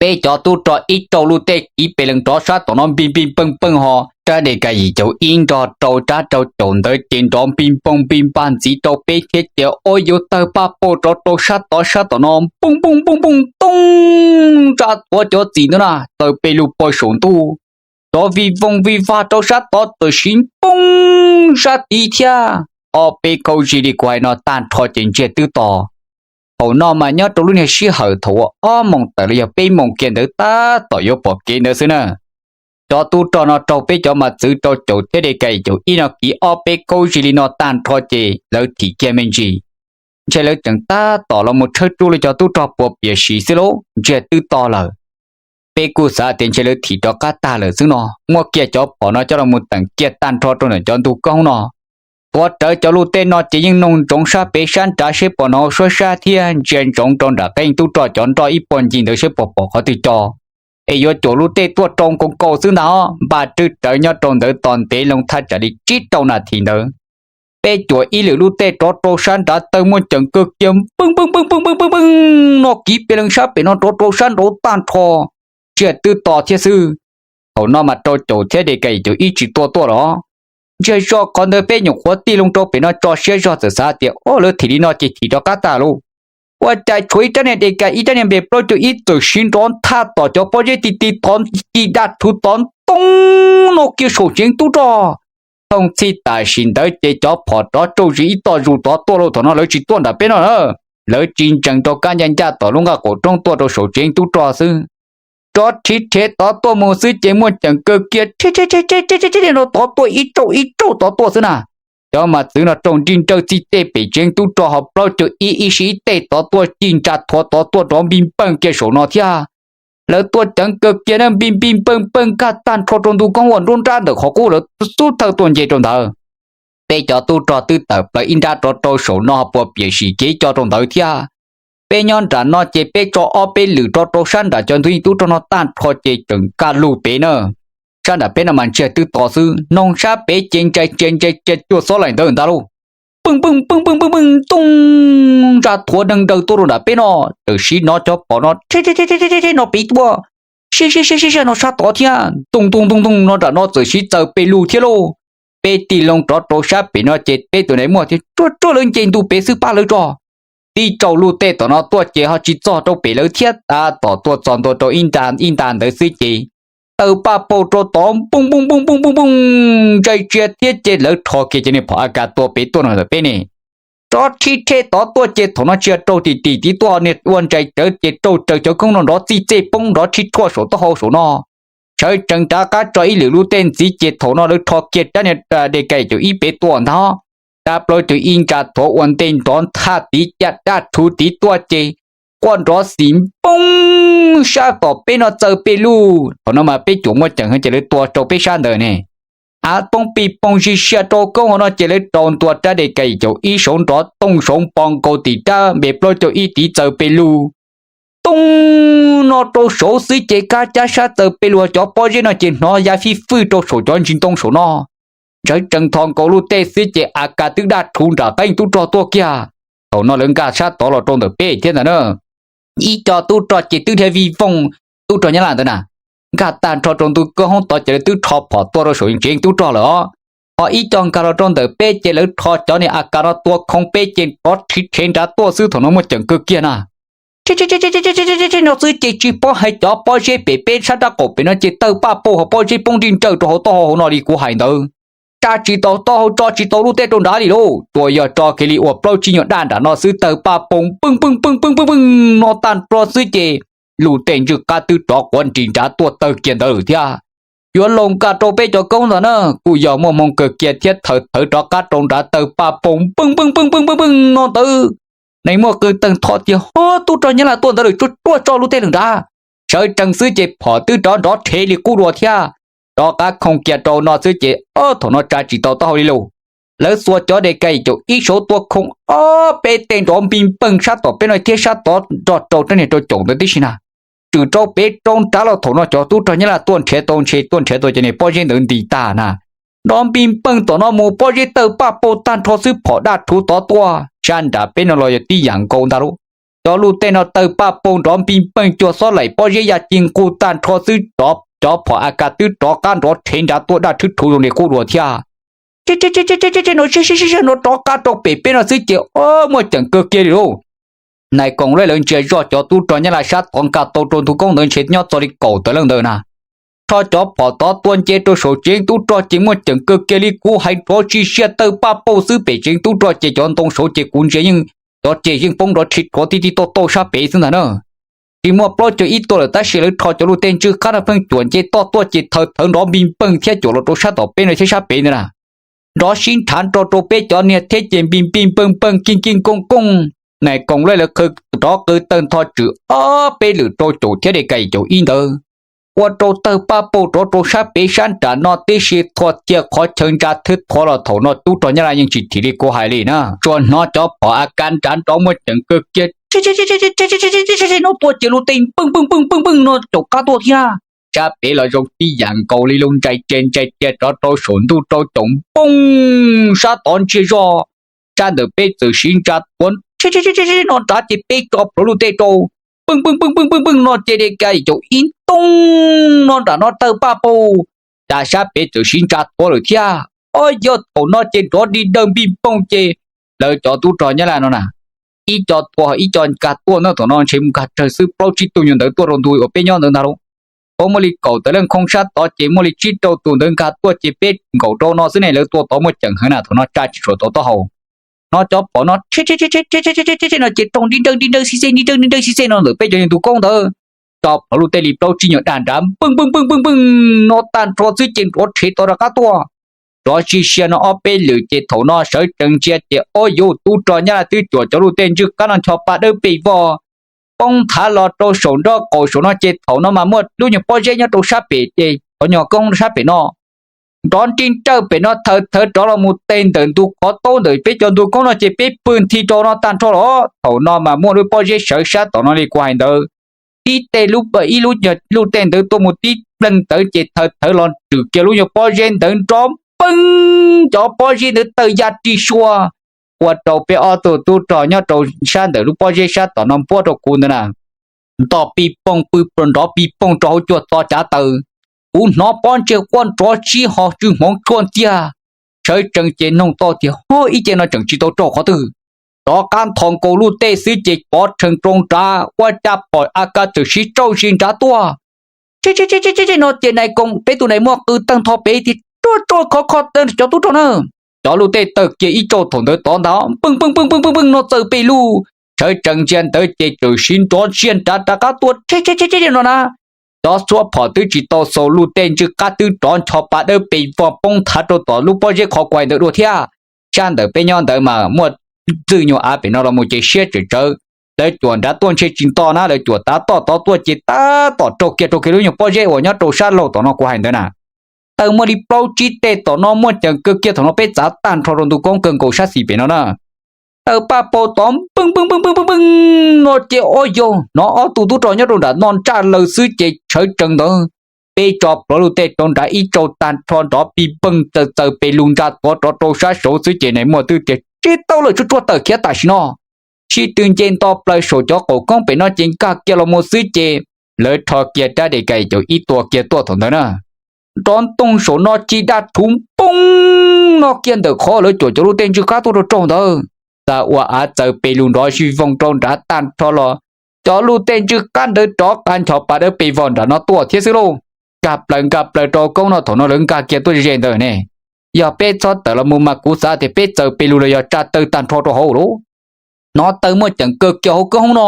Peb cov tub rog ib tsaug luj tej kiv pes lees rov sab tom no npij npij npeej npeej ho Rab des kas yim caum ib nrog rau rab rau caum ntawd ces nrov npij npoog npij npaj ntxiv rau peb thiab ces ua yuav tawg paj paug rov rau sab tod sab tom no npoog npoog npoog npoog toog, nra thuav cov txim ntawd na txawm pes lug pog saum ntuj, rov vij voog vij vag rau sab tod txawm siv npoog sab tid thiab. Ob peb kaub zig li kuv hais no tag nrho ces ntsiag twb to. Thaum no mas nyob rau lub niag sij hawm thaum uas ob moos tawm los yog peb moos kiag ntawd tab tom yuav pom kev ntawd xwb na. Cov tub rog no raug peb cov mas txwv rau caum thiab des kas yim caum ib no kiv ob peb kaub zig li no tag nrho ces lawv thim kiag me ntsis, ntshe lawv tseem tab tom los mus tshawb rub li cov tub rog puas piam sim xwb lauj, ntsiag twb to lawm. Peb kuj xav tias ntshe lawv thim rov qab tag lawm xwb no, muab kiag cov phom no coj los mus teem kiag tag nrho rau ntawm cov ntug koob no. Tuav rawv cov luj tej no ces yeej noog ntsoov sab pem sab nrad seb puas hnov suab sab thiab ntsia ntsoov rau nram qeej tub rog cov nroj ib puag ncig ntawd seb puas pom qhov twg co, es yuav cuam luj tej tuaj rau nkaus nkaus xwb ntag os. Npaj rwb rawv nyob rau ntawd tos ntev loo thaj tsam li tsib rau nas this ntawd, peb cuam ib lwm luj tej rov rau sab nrad tawg muaj ceem kawg kiag npeej npeej npeej npeej npeej npeej npeej no kiv pes leej sab pem no rov rau sab nraud tag nrho, ntsiag twb to thiab xwb. Thaum no mas rau caum thiab des kas yim caum ib tsis tua tuaj los. Ntsiag zog qhov ntawd peb nyuam qhuav tig loo rau pem no tso siab zog txawm xav tias o lawv thim li no ces thim rov qab tag lauj. Ua cas tshuav ib rab niag des kas ib rab niag npe plaub caug ib txawm siv nrov nthaj tom cov pob zeb ti ti tod ci daj rhuv tod ntoo no kiag saum tsev tub rog. Thooj txhij tam sim ntawd ces cov phom rov tsauj zis ib toj zus tod tuaj lauj, thaum no lawv tsis tuaj nram peb no na. Lawv tsis ntsees rau kab ncaj ncaj tom lub nqaj qaum roob tuaj rau saum tsev tub rog xwb. Rov rhiv rhev tod tuaj mus xwb ces muaj ceem kawg kiag rhe rhe rhe rhe rhe rhe rau tod tuaj ib rauj ib rauj tod tuaj xwb na. Cov mas txwv no raug nrij nrawj txij tej pem tsev tub rog ho plaub caug ib ib sij ib tej tod tuaj ci nra thuav tod tuaj rov npij npeej kiag saum no thiab. Lawv tuaj ceev kawg kiag na npij npij npeej npeej nkag tag nrho rau ntug koob uas nruab nrab ntawm qhov qub lawv xub thawj tuaj nce rau ntawd. Peb cov tub rog twb tawm plaws ib nrab rov rau saum no ho puas piam sim kev co rau ntawd thiab. Peb nyob nram no ces peb tso ob peb lwm rov rau sab nram cov ntug yeej tub rog no tag nrho ces tseem kaj lug pem na. Sab nram peb no mas ntsiag twb to xwb, noog sab pem ces ntsais tsias ntsais tsias cuag xob laim ntawd ntag lauj. Pwj pwj pwj pwj pwj pwj tooj, nra thuav neeg nraws tuaj rau nram peb no, txawm siv no cov phom no rhe rhe rhe no pem tuaj, sib sib sib sib no sab tod thiab, tooj tooj tooj tooj no nram no txawm siv txaws pes lug thiab lauj. Peb tig loo rov rau sab pem no ces peb tus nais muaj thiab tsuag tsuag lawv nce ntu pem xwb pab lawv tso. Tib rau luj tej tom no tuaj ces ho tsis txog rau pem lawv thiab, tab tom tuaj txog ntua rau ib nra ib nta ntawd xwb ces tawg paj paug rau tod npooj npooj npooj npooj npooj npooj, ntsais tsias thiab ces lawv rho kiag cov niag phom A K tua pem tuaj no ntawm peb ne. Rov rhib rhe tod tuaj ces thaum no tsis yog raug tim tim tiv tuaj, niag ua ntsais tsawv ces raug raws cov koob no nrov txij txej poob nrov rhib rhuaj saum taub hau saum no. Sawv tsees rov qab tso ib lwm lub tej ntxiv ces thaum no lawv rho kiag rab niag des kas caum ib pem tuaj ntag. Rab plaub caug ib nra thuav ua ntej nrov nthaj tiv ca daj rhuv tiv tuaj ces quaj nrov xim npoob sab tom peb no txaws pes lug. Thaum no mas peb cuam muaj ceem heev ces lawv tua rau peb sab ntawd ne. Av poob pij poog zig siab rau koob hauv no ces lawv rau ntua rab des kas caum ib saud nrov tooj saud npo nkaus tim rab npe plaub caug ib tiv txaws pes lug. Tooj no rau saud xwb ces kab cab sab txaws pes lug, cov pob zeb no ces hnov ya fij fwj rau saum cov ntsis ntoo saum no. Ntsawv tsees tho nkaus lub tej xwb ces A K twb daj rhuv nram qeej tub rog tuaj kiag. Thaum no lawv nkag sab tod los rau ntawm peb thiab ntag na. Ib co tub rog ces twb dhia vij voog, tub rog Nyab Laj ntawd na, nkag tag nrho rau ntu koob hoob tod ces lawv twb rho phom tua rau saum tsev tub rog lawm os. Ho ib co nkag los rau ntawm peb ces lawv rho cov niag A K no tua khoov peb ces rov rhiv rhev nrad tuaj xwb, thaum no muaj ceem kawg kiag na. Rhe rhe rhe no xwb ces tsis paub hais cov pob zeb pem peb sab nrab qaum pem no ces tawg paj paug ho pob zeb poob nrij nrawj rau hauv taub hau hauv no li kuv hais ntawd. Tsa tsis tau taub hau, tso tsis tau lub teb rau nrad li lauj, tsuas yog tso kiag li ua plaub tsib nyuag daj nram no xwb tawg paj paug npwj npwj npwj npwj npwj npwj no tag nrho xwb ces lub tej ntswj qab twb rov quav nris nrad tuaj tawg kiag ntawd lawm thiab. Yuav laus nkag rau peb cov koob ntag na, kuj yog muaj hmoo kawg kiag thiab, thawv thawv rov qab rau nrad tawg paj paug npwj npwj npwj npwj npwj npwj no ntawd. Nais muaj qw tawg ntho tias ho tub rog Nyab Laj tuaj ntawd lawm, tsuag tsuag tso lub teb lawm nrad. Sawv tsees xwb ces phom twb rov nrov rhev li qub dua thiab. Rov qab khoov kiag rau no xwb ces ob thaum no tsa tsis tau taub hau li lauj. Lawv xuas cov des kas caum ib saud tua khoov ob peb tej nrov npij npeej sab tom peb no thiab sab tod nrog rau rab niag rau caum ntawd tib si na. Tshwm rau pem rau nrad los thaum no cov tub rog Nyab Laj tuaj nrhiav tau ntshe tuaj nrhiav tau cov niag pob zeb ntawd nti tag na. Nrov npij npeej tom no mus pob zeb tawg paj paug tag nrho xwb phom daj rhuv tod tuaj, sab nram peb no los yog tib yam nkaus ntag lauj. Cov lub tej no tawg paj paug nrov npij npeej cuag xob laim pob zeb ya ci nqug tag nrho xwb rov cov phom A K twb rov qab nrov rhev nrad tuaj daj rhwb rhuv zoo li qub dua thiab. Tsis tsis tsis tsis tsis no sib sib sib no rov qab rau pem peb no xwb ces muaj ceem kawg kiag li lauj. Nais Koom Laij lawv ntsia zoj cov tub rog Nyab Laj sab tod nkag tau rau ntug koob ntawd ntshe nyob txog li kaum tawm leej ntawd na. Rho cov phom tod tua nce rau saum tsev tub rog ces muaj ceem kawg kiag li kuv hais nrov tsis siab tawg paj pauj xwb pem tsev tub rog ces cov ntoo saud ces kuv ntsia yeej cov ceg yeej poob nrov rhi rhuav tib tib tauj tauj sab pem xwb ntag na. Tsis muaj plaub caug ib tuaj lawm tab sis lawv rho cov luj tej ntswj qab no pheej cuam nce toj tuaj ces thawv thawv nrov npij npeeg thiab cuam los rau sab tom peb no thiab sab pem ntawd na. Nrov sib nrhav nro rau peb cov niag thiab ces npij npij npeeg npeeg kij kij kooj kooj. Nais Koom Laij lawv qw rov qw tawg ntho tswm ob peb lwm rau caum thiab de ka caum ib ntawd, ua rau tawg paj pauj rov rau sab pem sab nram no tib si thua cia qhov chaw ntsa thwb thov los thaum no tub rog Nyab Laj yeej tsis thim li kuv hais li na. Tsuas hnov cov phom A K nrad nrov muaj ceem kawg kiag no tuaj ces luj tej npeej npeej npeej npeej npeej no caum qab tuaj thiab. Sab pem los zoo tib yam nkaus li lauj, ntsais cia ntsais cia rov rau saum ntuj rau caum npooj sab tod ntsiag zog. Sab ntawm peb txawm siv ntsa tuav no nrad ces peb tso plhuav luj tej rau, npeej npeej npeej npeej npeej npeej no ces de ka caum ib ntoo no nram no tawg paj pauj. Cas sab pem txawm siv ntsa tuav lawm thiab. Ob yog thaum no ces nrov di dawg npij npoog ces lawv cov tub rog Nyab Laj no na, ib co tua ib co nkag tuaj na, thaum no ntshe mus nkag tsawg xwb plaub tsib tug nyuag ntawd tuaj rau ntu uas peb nyob ntawd ntag lauj. Ua muaj li kaum tawm leej khoob sab tod ces muaj li tsib rau tus ntawd nkag tuaj ces peb nkaum rau no xwb ne, lawv tua tod muaj ceem heev na, thaum no tsa tsis tshua tau taub hau. Hnov cov phom no no ces raug nti nrawg nti nrawg xi xej nti nrawg nti nrawg xi xej no ntawm peb cov ntug koob ntawd. Tso plhuav luj tej li plaub tsib nyuag dag nrad npeej npeej npeej npeej npeej no tag nrho xwb ces nrov rhev tod rov qab tuaj. Nrov sib sia no ob peb lwm ces thaum no sawv tsees ntsia ces ob yus tub rog Nyab Laj twb cuam cov luj tej ntswj qab no ncho pa dawb pes vog poob nthav los rau saum nrob qaum saum no ces thaum no mas muaj lub nyuag pob zeb nyob rau sab pem ces qhov nyuag koob sab pem no nrov nti nrawg pem no thawv thawv rov los mus teg ntawm ntug qhov taub ntawm peb cov ntug koob no ces peb pw nthi rau no tag nrho los thaum no mas muaj lub pob zeb sawv sab tom no li kuv hais ntawd. Tib tej ib lub luj tej ntawd tuaj mus tib pleeg ntawd ces thawv thawv los rwm kiag lub nyuag pob zeb ntawd nrov npeeg cov pob zeb ntawd tawg ya ri sua, ua rau peb ob tug tub rog nyob rau sab ntawm lub pob zeb sab tom no npuab rau kuv ntawd na, nto pij pooj pw nrov pij pooj rau hauv cuag txo cav taws. Kuv hnov pob ntseg quaj nrov sib ho tsw hmoov tshuaj ntxiag. Sawv tsees ces noog tau tias ho ib ce no tseem tsis tau raug qhov twg. Rov qab nthos nkaus luj tej xwb ces pov rhees rau nrad ua cas pom A K txawm siv tsauj zis nrad tuaj. Tsis tsis tsis tsis no ces nais koom peb tus nais muaj qw tawg ntho pem tias ruaj ruaj khov kho cov tub rog na. Cov luj tej tawg kiag ib tsauj thaum ntawd tod ntag npeej npeej npeej npeej npeej no txawm pes lug. Sawv tsees ntsia ntawd ces txawm siv nrov siab nrad rov qab tuaj tsheb tsheb tsheb no na. Cov xuab phom twb tsis tau xaus luj tej ntswj qab twb rov ncho pa dawb pes vog poob nthav rau tom lub pob zeb qhov kuv hais ntawd dua thiab. Sab ntawm peb nyob ntawd mas muaj ntxwj nyuag av pem no los mus ces siab tsawm tsawv. Lawv cuam nrad tuaj ntshe tsis nto na, lawv cuam tav toj tod tuaj ces tab tom raug kiag rau kiag lub nyuag pob zeb uas nyob rau sab laug tom no kuv hais ntawd na. Tawg muaj li plaub tsib tej tom no muaj ceem kawg kiag thaum no peb txav tag nrho rau ntu koob kawg nkaus sab xis pem no na. Tawg paj pau tod npeej npeej npeej npeej npeej no ces ob yog hnov ob tug tub rog nyob rau nram no ntsaj laws xwb ces sawv tsees ntawd. Peb tso plhuav luj tej rau nrad ib tsauj tag nrho nrov pij npeej txawm txawm pes lug ntsa tuav rov rau sab saud xwb ces nais muaj twb tias tsis tau lawm tsuag tsuag tawm khiav tam sim no. Sib tw nce nto plaws saum cov qaum koob pem no ces nkag kiag los mus xwb ces lawv rho kiag rab de ka caum ib tua kiag tuaj thaum ntawd na. Nrov ntoog saum no ci daj rhuv npoob no kiag ntawm qhov lawv cuam cov luj tej ntswj qab tuaj rau raug ntawd. Xa ua av txawm pes lug nrov zij voog rau nrad tag nrho los cov luj tej ntswj qab ntawd rov qab ncho pa dawb pes vog nram no tuaj thiab xwb lauj. Nkag plaws nkag plaws rau koob no thaum no lawv nkag kiag tuaj ze ntawd ne. Yog peb txhob tawm los mus mas kuv xav tias peb txawm pes lug los yog tsa tawg tag nrho rau hauv lauj. Hnov tawg muaj ceem kawg kiag hauv koob hoob no.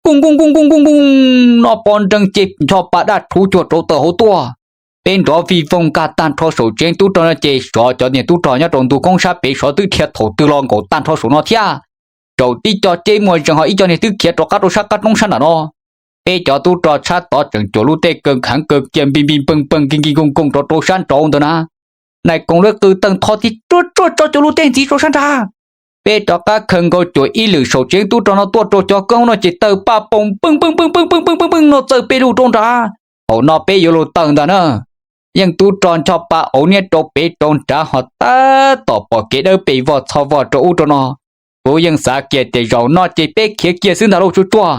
Nkooj nkooj nkooj nkooj nkooj nkooj no pov nreeg ces ncho pa daj rhuv cuag rauv taws hauv tuaj. Peb nrov vij voog nkag tag nrho saum tsev tub rog no ces xyov cov niag tub rog nyob rau ntu koob sab pem xyov twb dhia thaum twg los nkaum tag nrho saum no thiab. Zaum tib co ceb muaj zeeg ho ib co niag twb khiav rov qab rau sab qab roob sab nram no. Peb cov tub rog sab tod tseem cuam luj tej kawg kheev kawg kiag npij npij npeej npeej nkig nkig nkooj nkooj rov rau sab nraud ntawd na. Nais koom lawv qw tawg ntho tias ruaj ruaj tso cov luj tej ntxiv rau sab nrad. Peb rov qab khaws nkaus cuam ib lwm saum tsev tub rog no tuaj rau cov koob no ces tawg paj poom npeej npeej npeej npeej npeej npeej npeej no txawm pes lug rau nrad. Thaum no peb yuav luag tawg ntag na. Yeej tub rog ncho pa auv niab rau pem rau nrad ho tab tom pom kev dawb pes vog txho vog rau ub rau no. Kuv yeej xav kiag tias zaum no ces peb khiav kiag xwb ntag lauj tsuag tsuag.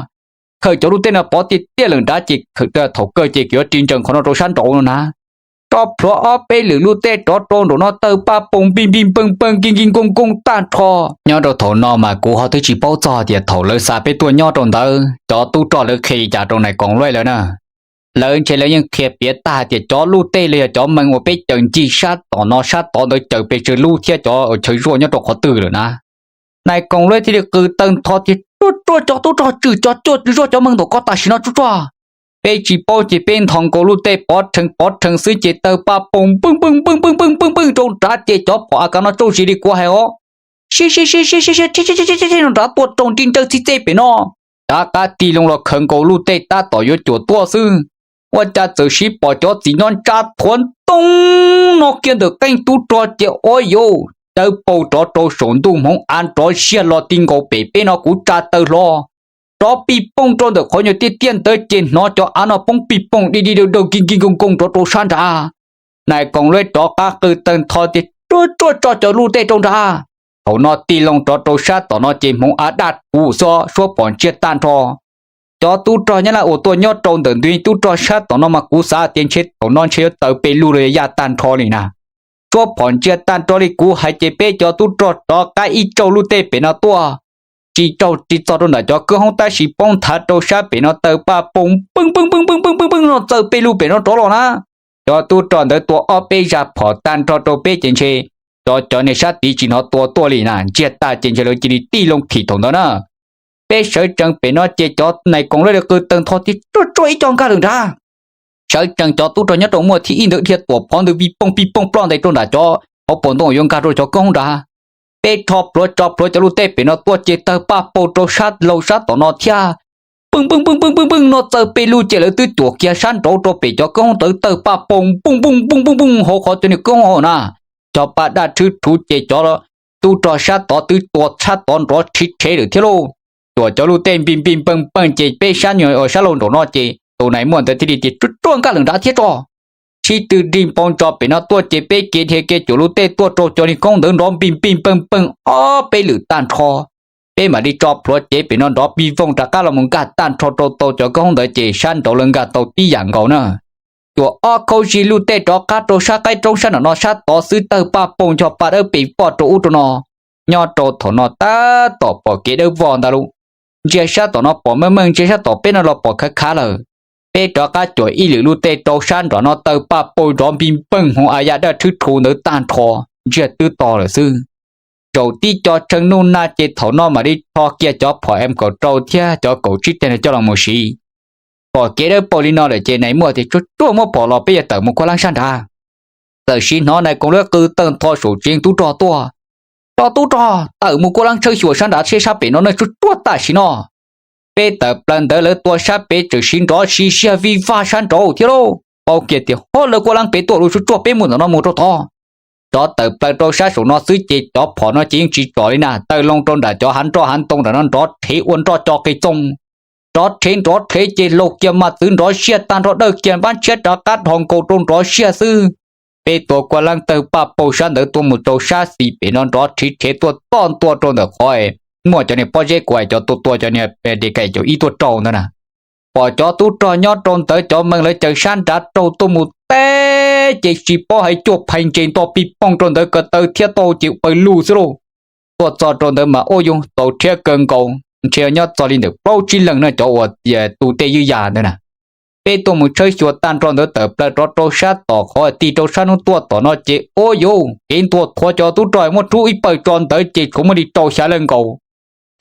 khaws cov luj tej no pov tiag tiag lawm nrad ces thaum kawg ces yuav ris ntsees qhov no rau sab nraud no na. Tso plhuav ob peb lwm luj tej rov rau nraum no tawg paj poog npij npij npeej npeej nkig nkig nkoog nkoog tag nrho. Nyob rau thaum no mas kuv ho twb tsis paub txog tias thaum lawv xa peb tuaj nyob rau ntawd cov tub rog lawv qhia li cas rau nais koom luj lawm na. Lawv ntshe lawv yeej qhia piav tag tias cov luj tej los yog cov mees uas peb caws ncig sab tom no sab tod ntawd caws pes tsawg lub thiab cov chaw zuaj nyob rau qhov twg lawm na. Nais koom luj thiaj li qw tawg ntho tias, Ruaj ruaj cov tub rog, tswm cov zuaj tswm zuaj cov mees ntawm ko tam sim no ruaj ruaj. Peb tsis paub ces peb nthos nkaus luj tej pov rhees pov rhees xwb ces tawg paj poog npeej npeej npeej npeej npeej npeej npeej rau nrad ces cov phom a kav no tsaug zis li kuv hais os. Siab siab siab siab siab siab rhe rhe rhe rhe rhe rau nrad tuaj raug nti nrawj txij txej pem no. Rov qab tig loo los khaws nkaus luj tej tab tom yuav cuam tuaj xwb, ua cas txawm sib pom cov txiv nyob ntsa thuav ntoo no kiag ntawm qeej tub rog ces ua yuav cawv paug rov rau saum ntuj hmoov av nrov siag los ti nkaus pem peb no kuv tsa taw hlo. Rov pij pooj rau ntawm qhov nyuag tiaj tiaj ntawd ces hnov cov av no poob pij pooj di di daw daw nkig nkig nkoog nkoog rov rau sab nrad. Nais koom luj rov qab qw tawg ntho tias, Ruaj ruaj tso cov luj tej rau nrad. Thaum no tig loo rov rau sab tom no ces hmoov av daj kuv xwb, suab phom ntsiag tag nrho. Cov tub rog Nyab Laj uas tuaj nyob rau ntawm ntug tub rog sab tom no mas kuv xav tias ntshe thaum no ntshe yuav tawg pes lug los yog yaj tag nrho li na. Suab phom ntsiag tag nrho li kuv hais ces peb cov tub rog rov qab ib tsaug luj tej pem no tuaj, tsis tsaug tsis txog rau nram cov kawb hoob tab sis poob nthav rau sab pem no tawg paj poog npeej npeej npeej npeej npeej npeej no txawm pes lug pem no rov los na. Cov tub rog ntawd tua ob peb zaj phom tag nrho rau peb ces ntshe cov cov niag sab tid tsis hnov tua tuaj li na, ntsiag tag ces ntshe lawv cia li tig loo thim thaum ntawd na. Peb sawv tsees pem no ces cov nais koom luj qw tawg ntho tias, Ruaj ruaj ib co nkag lawm nrad. Sawv tsees cov tub rog nyob rau muaj thib ib ntawd dhia tuam phov ntawd pij pooj pij pooj ploj ntais rau nram cov hauv paus ntoo yuav nkag rau cov kawb hoob nrad. Peb rho plhuav tso plhuav cov luj tej pem no tuaj ces tawg paj paug rau sab laug sab tom no thiab. Npeej npeej npeej npeej npeej no txawm pes lug ces lawv twb cuam kiag sab nraud rau pem cov kawb hoob ntawd tawg paj paug npooj npooj npooj npooj npooj hauv qhov cov niag kawb hoob na. Cov paj daj rhwb rhuv ces cov tub rog sab tod twb tua sab tod nrov rhiv rhev lawm thiab lauj. Cuam cov luj tej npij npij npeej npeej ces peb sab nyuag sab laug nraum no ces tus nais muaj ntawd thiaj li tias, Ruaj ruaj nkag lawm nrad thiab tso. Sib tw dig npau ntso pem no tuaj ces peb kev dhia kiag cuam luj tej tuaj rau cov niag koob ntawd nrov npij npij npeej npeej ob peb lwm tag nrho. Peb mam li tso plhuav cev pem no nrov pij vooj rov qab los mus nkag tag nrho rau tau cov koob ntawd ces sab nraud lawv nkag tau tib yam nkaus na. Cuam ob khaub zig luj tej rov qab rau sab qaib roob sab nram no sab tod xwb tawg paj paug ncho pa dawb pes voj rau ub rau no. Nyob rau thaum no tab tom pom kev dawb voj ntag lauj. Ntsia sab tom no pom meej meej, ntsia sab tom peb no los pom khav khav lawm. Peb rov qab cuam ib lwm luj tej rau sab nram no tawg paj paug nrov npij npeej hmoov a ya daj rhwb rhuv ntawd tag nrho, ntsiag twb to lawm xwb. Zaum tib co tshee nuj nag ces thaum no mam li rho kiag cov phom M kaum rau thiab cov kaum tsib teg no coj los mus siv. Pom kev dawb paug li no lawm ces nais muaj tias, Ruaj ruaj muab phom los peb yuav tawm mus kuaj leeb sab nrad. Txawm siv hnov nais koom luj qw tawg ntho saum tsev tub rog tuaj, Cov tub rog, tawm mus kuaj leeb tshawb xyuas sab nrad thiab sab pem no nej ruaj ruaj tam sim no. Peb tawm plaws ntawd lawv tua sab pem tseem siv nrov siv siag vij vag sab nraud thiab lauj. Paub kiag tias ho lawv kuaj leeb pem tuaj lawm, ruaj ruaj peb mus ntawm no mus rau tod. Rov tawm plaws rau sab saum no xwb ces cov phom no ces yeej tsis tsom li na, tawg loo rau nram cov hav nroj hav ntoo nram no nrov rhev ua nroj co qis txoos. Nrov rhev nrov rhev ces laug kiag mas txwv nrov siag tag nrho, dawj kiag npab tshiab rov qab dhos nkaus rau nrov siag xwb. Peb tua kuaj leeb tawg paj paug sab ntawd tuaj mus rau sab xis pem no nrov rhiv rhev tuaj txoj ntua rau ntawm qhov muaj cov niag pob zeb kuv hais cov tua tua cov niag de kai caum ib tuaj rau ntawd na. Pom cov tub rog nyob rau ntawd cov mees lawv caws sab nrad raug tuaj mus teb ces tsis paub hais cuaj phais ntses nto pij poog rau ntawd ko taw thiab tau ces pawg lug xwb lauj. Tuaj txog rau ntawd mas ua yus txaus rhiab kawg nkaus, ntshe nyob txog li ntawm plaub tsib leeg na cov uas tu tej ywj yam ntawd na. Peb tuaj mus tshawb xyuas tag nrho ntawd tawm plaws rov rau sab tom qhov tig rau sab hnub tuaj tom no ces ua yus kev ntua thuav cov tub rog muab rub ib pawg tso ntawd ces tshuav muaj li rau xya leej nkaus.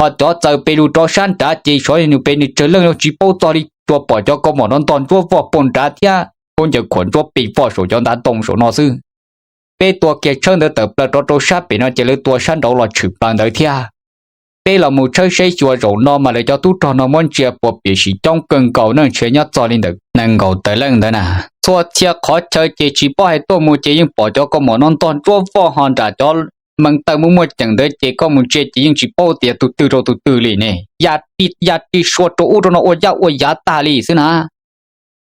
Ho cov txawm pes lug rau sab nrad ces xyov yog nws pes nws tsawg leej los tsis paub txog li, tsuas pom cov kaus mom no ntog ntsuab voj puag nrad thiab khaub ncaws khuam ntsuab pes voj saum cov ntav ntoo saum no xwb. Peb tua kiag tshawb ntawd tawm plaws rov rau sab pem no ces lawv tua sab nraud los tshwm plaws ntawd thiab. Peb los mus tshawb saib xyuas zaum no mas lawv cov tub rog no muab ntsia puas piam sim coob kawg nkaus na, ntshe nyob txog li ntawm nees nkaum tawm leej ntawd na. Txhua txhia qhov chaw ces tsis paub hais tuaj mus ces yeej pom cov kaus mom no ntog ntsuab voj ho nram cov mees taw muaj muaj ceem ntawd ces koj mus ntsia ces yeej tsis paub tias tus twg rau tus twg li ne, ya ri ya ri sua rau ub rau no ua yaj ua yav tag li xwb na.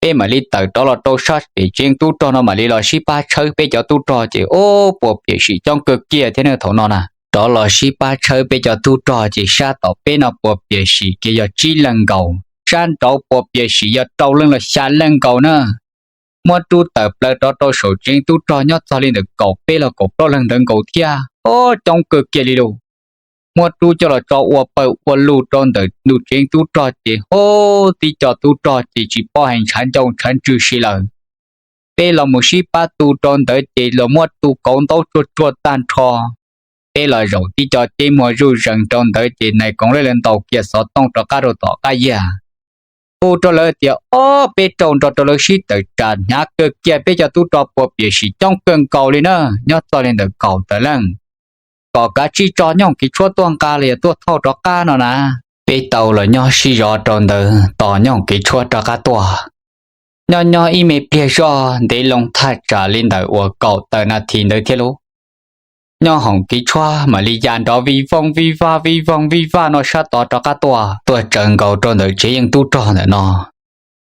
Peb mam li tawm rov los rau sab pem tsev tub rog no mam li los sib pab tshawb peb cov tub rog ces ub puas piam sim coob kawg kiag thiab na thaum no na. Rov los sib pab tshawb peb cov tub rog ces sab tom peb no puas piam sim kiag yog tsib leeg nkaus. sab nraud puas piam sim yog rau leej los xya leej nkaus na. Muab rub tawm plaws rov rau saum tsev yeej tub rog nyob txog li ntawm kaum peb los kaum plaub leeg ntawd nkaus thiab, o, coob kawg kiag li lus. Muab rub coj los tso ua pawg ua lug rau ntawm ntu tsev yeej tub rog ces, o, tib co tub rog ces tsis paub hais ntshav ncauj ntshav ntswg si lawm. Peb los mus sib pab tu rau ntawd ces los muab tu kauv ntaub tsuag tsuag tag nrho. Peb los zaum tib co ceb muag zuj zees rau ntawd ces nais koom lawv ntaus kiag xov tooj rov qab rau tom qab yag. Hu rau lawv tias, o, peb raug nrog rau lawv sib tawm tsam hnyav kawg kiag, peb cov tub rog puas piam sim coob kawg nkaus li na, nyob txog li ntawm kaum tawm leej. Kom kav tsij tso nyooj kev tshuab tuaj nqa los yog tuaj thauj rov qab no na. Peb tau los nyob sib zov rau ntawd tos nyooj kev tshuab rov qab tuaj. Nyob nyob ib me pliag zoj ntev loo thaj tsam li ntawm uas kaum tawm nas this ntawd thiab lauj, nyooj hoom kev tshuab mam li ya nrov vij vooj vij vaj vij vooj vij vaj no sab tod rov qab tuaj, tuaj tsaws nkaus rau ntawm tsev yeej tub rog ntawm no.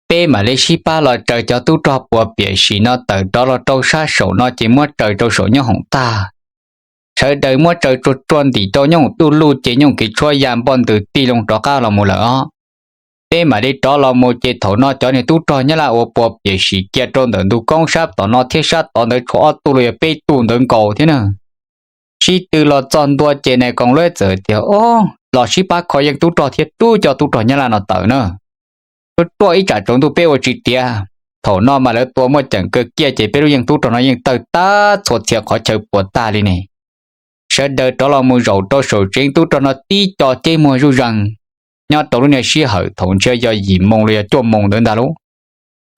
Peb mam li sib pab los tsaws cov tub rog puas piam sim no tawm rov los rau sab saum no ces muab tsaws rau saum nyooj hoom tag. Sawv daws muab tsaws tsuag tsuag ntim rau nyooj hoom tuj luj ces nyooj kev tshuab ya npoj ntws tig loo rov qab los mus lawm os. Peb mam li rov los mus ces thaum no cov niag tub rog Nyab Laj uas puas piam sim kiag rau ntawm ntu koob sab tom no thiab sab tod ntawd tshuav ob tug los yog peb tug ntawd nkaus thiab na. Sib tw los txog ntua ces nais koom lawv txawm tias, o, los sib pab kho yeej tub rog thiab rub cov tub rog Nyab Laj no tawm na. Tsuag tsuag ib tsam tsaus ntuj peb ua tsis tiav. Thaum no mas lawv tua muaj ceem kawg kiag ces peb lub yeej tub rog no yeej tawg tag txhua txhia qhov chaw puas tag li ne. Sawv daws rov los mus zaum rau saum tsev yeej tub rog no tib co ceb muag zuj zees, nyob rau lub niag sij hawm thaum ntshe yog yim moo los yog cuaj moo ntawd ntag lauj.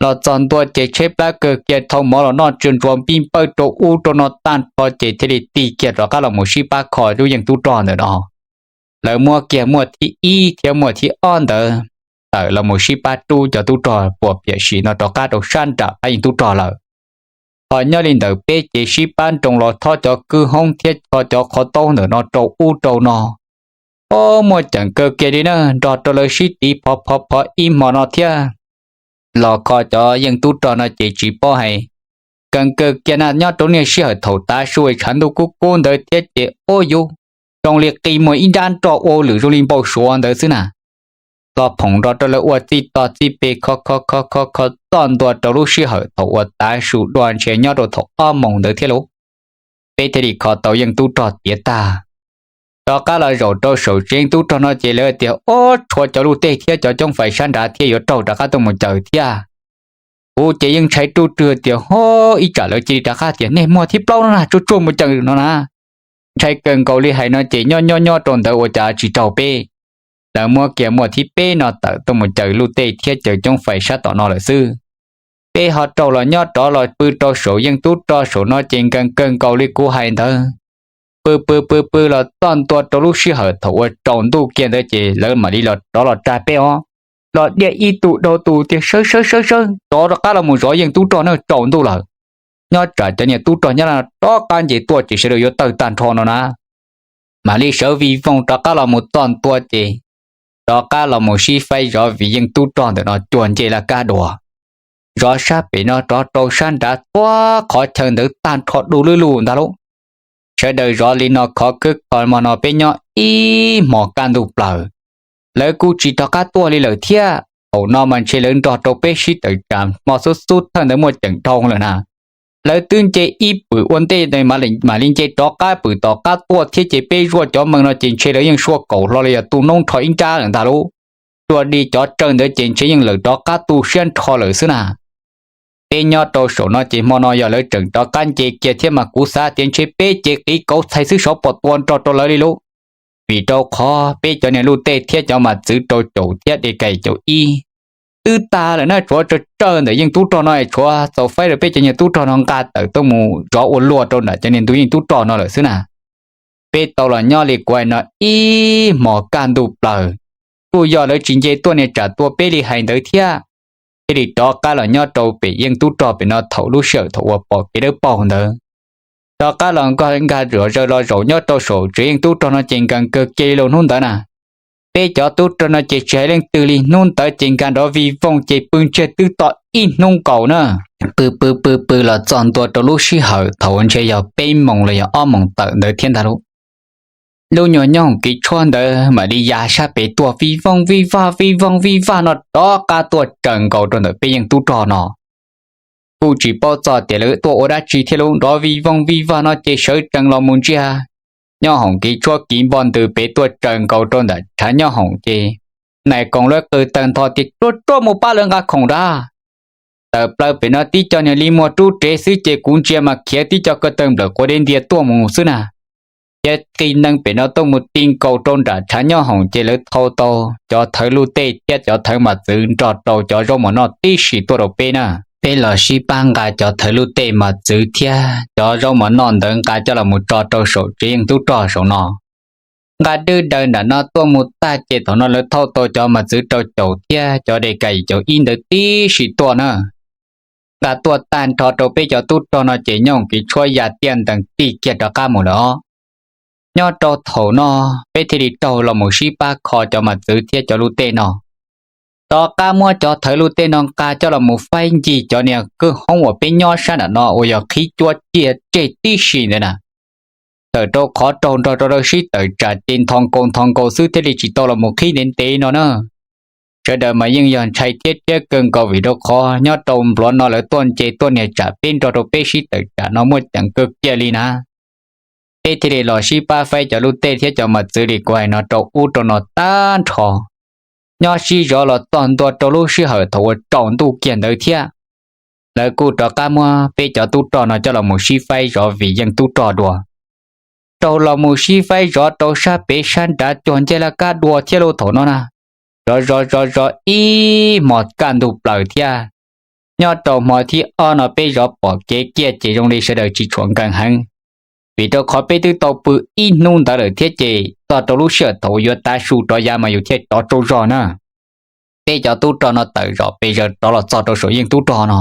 Los txog ntua ces tsheb plab kawg kiag, thau mov los noj tsiaj ntsuav npij npawj rau ub rau no tag nrho ces thiaj li tig kiag rov qab los mus sib pab kho lub yeej tub rog ntawm no. Lawv muab kiag muaj thib ib thiab muaj thib ob ntawd tawm los mus sib pab rub cov tub rog puas piam sim no rov qab rau sab nram qab yeej tub rog lawm. Ho nyob li ntawm peb ces sib pab nroo los thob cov kwj hoob thiab tho cov qhov taub ntawm no rau ub rau no. O, muaj ceem kawg kiag li na, nrog rau lawv sib tiv phov phov phov ib hmo no thiab. Los kho cov yeej tub rog no ces tsis paub hais, kees kawg kiag na nyob rau niaj sij hawm thaum tav su tshav ntuj kub kub ntawd thiab ces ua yuv zoo li qi muag ib nrab nroj ua lwm zoo li npau suav ntawd xwb na. Los phoom nrog rau lawv ua txij tog txij pe kho kho kho kho kho txoj ntua rau lub sij hawm thaum uas tav su dua ntshe nyob rau thaum ob moos ntawd thiab lauj. Peb thiaj li kho tau yeej tub rog tiav tag. Rov qab los zaum rau saum tsev yeej tub rog no ces lawv tias, o, tshuav cov luj tej thiab cov coob fais sab nrad thiab yuav raug rov qab tuaj mus caws thiab. Kuv ces yeej ntshai ruj rwg tias, ho, ib tsam lawv cia li rov qab tias nej muaj thib plaub no na tsuag tsuag mus caws no na. Ntshai kawg nkaus li hais no ces nyob nyob nyob rau ntawd ua cas tsis raug peb. Lawv muab kiag muaj thib peb no tawm tuaj mus caws luj tej thiab caws coob fais sab tom no lawm xwb. Peb ho raug los nyob rov los pw rau saum yeej tub rog saum no ces nkees kawg nkaus li kuv hais ntawd. Pw pw pw pw los txoj ntua rau lub sij hawm thaum uas tsaus ntuj kiag ntawd ces lawv mam li los rov los tsa peb os. Los diaj ib tus dhau tus tias sawb sawb sawb sawb rov rov qab los mus zov yeej tub rog na, tsaus ntuj lawm. Nyob tsam cov niag tub rog nyob rov qab nce tuaj ces sawv daws yuav tawg tag nrho no na. Mam li sawv vij voog rov qab los mus txoj ntua ces rov qab los mus sib faib zov vim yeej tub rog ntawm no cuag nce laj kab dua. Zov sab pem no rov rau sab nrad txhua qhov chaw ntawd tag nrho du lub lug ntag lauj. Sawv daws zov li no khov khwb kho hmo no peb nyob ib hmos kaj ntug plaws. Lawv kuj tsis rov qab tuaj li lawm thiab. Thaum no mas ntshe lawv nrog rau peb sib tawm tsam hmo xub xub thawj ntawd muaj ceem dhau lawm na. Lawv twb nce ib pwm ua ntej mam li nce rov qab pwm tom qab tuaj thiab ces peb zuaj cov mees no ces ntshe lawv yeej sua kaum hlo li yog tu noob nrho ib nrab lawm ntag lauj. Tsuas di cov tsawg ntawd ces ntshe yeej lawm rov qab tu siab nrho lawm xwb na. Peb nyob rau saum no ces hmo no yog lawv tseem rov qab nce kiag thiab mas kuv xav tias ntshe peb ces qiv kauv txhais xwb sav pom tua nrog rau lawv li lauj. Vim rau qhov peb cov niag luj tej thiab cov mas txwv rau caum thiab de kais caum ib twb tag lawm na, tshuav tsawg tsawg ntawm yeej tub rog no es tshuav txaus faib rau peb cov niag tub rog no nqa tawm tuaj mus zov ua luaj rau nram cov niag ntug yeej tub rog no lawm xwb na. Peb tau los nyob li kuv hais no ib hmos kaj ntug plaws, kuj yog lawv tsis nce tuaj niag tsam tua peb li hais ntawd thiab. Thiaj li rov qab los nyob rau pem yeej tub rog pem no thaum lub sij hawm thaum uas pom kev dawb paug ntawd. Rov qab los nkag zom zaws los zaum nyob rau saum tsev yeej tub rog no ces nkees kawg kiag li lauj hnub ntawd na. Peb cov tub rog no ces tsis hais leej twg li, hnub ntawd ces nkag nrov vij voog ces pw ntsiag twb to ib hnub nkaus na. Pw pw pw pw los txog ntua rau lub sij hawm thaum ntshe yog peb moos los yog ob moos tawm ntawd thiab ntag lauj. Lub nyuag nyooj hoom kiv tshuab ntawd mam li ya sab pem tuaj vij vooj vij vaj vij vooj vij vaj no rov qab tuaj tsaws nkaus rau ntawm peb yeej tub rog no. Kuj tsis paub txog tias lawv tuaj ua dab tsi thiab lub nrov vij vooj vij vaj no ces sawv tsees los mus ntsia nyooj hoom kiv tshuab kiv npoj ntws pem tuaj tsaws nkaus rau ntawm tshav nyooj hoom ces Nais Koom Luab qw tawg ntho tias, Tsuag tsuag mus pab lawv nqa khoom nrad. Tawm plaws pem no tib co niag li muag rub rev xwb ces kuv ntsia mas khiav tib co ko taw nplawm quav deb ntias tuaj mus xwb na. Thiab qi neeg pem no tuaj mus ti nkaus rau nram tshav nyooj hoom ces lawv thau tau cov thawv luj tej thiab cov thawv mos txwv nrog rau cov zaub mov noj tib si tuaj rau peb na. Peb los sib pab nqa cov thawv luj tej mos txwv thiab cov zaub mov noj ntawd nqa coj los mus tso rau saum tsev yeej tub rog saum no. Nqa dwb daws nram no tuaj mus tag ces thaum no lawv thauj tau cov mos txwv rau caum thiab cov de ka yim caum ib ntawd tib si tuaj na. Nqa tuaj tag nrho rau peb cov tub rog no ces nyooj hoom kiv tshuab ya tiaj ntees tig kiag rov qab mus lawm os. Nyob rau thaum no peb thiaj li raug los mus sib pab kho cov mos txwv thiab cov luj tej no. Rov qab muab cov thawv luj tej no nqa coj los mus faib ncig cov niag kwj hoob uas peb nyob sab nram no uas yog qhib cuab ciaj tseg tib si ntawd na. Tawm rau qhov raug nrog rau lawv sib tawm tsam ces nthos nkaus nthos nkaus xwb thiaj li tsis tau los mus qhib ntev ntev no na. Sawv daws mas yeej yog ntshai thiab rhiab kawg nkaus vim rau qhov nyob rau npluav no lawv tuaj nce tuaj niag tsam peb nrog rau peb sib tawm tsam no muaj ceem kawg kiag li na. Peb thiaj li los sib pab faib cov luj tej thiab cov mos txwv li kuv hais no rau ub rau no tag nrho. Nyob sib zov los txog ntua rau lub sij hawm thaum uas tsaus ntuj kiag ntawd thiab, lawv kuj rov qab muab peb cov tub rog no coj los mus sib faib zov vim yeej tub rog dua. Raug los mus sib faib zov rau sab pem sab nrad cuag ncej laj kab dua thiab lauj thaum no na. Zov zov zov zov ib hmo kaj ntug plaws thiab. Nyob rau hmo thib ob no peb zov pom kev kiag ces zoo li sawv daws tsis tshua nkees heev, vim rau qhov peb twb tau pw ib hnub ntawd lawm thiab ces txog rau lub sij hawm thaum uas yuav tav su rov yav mas yus thiaj rov tsaug zog na. Peb cov tub rog no tawm zaum pes zaws rov los txog rau saum yeej tub rog no,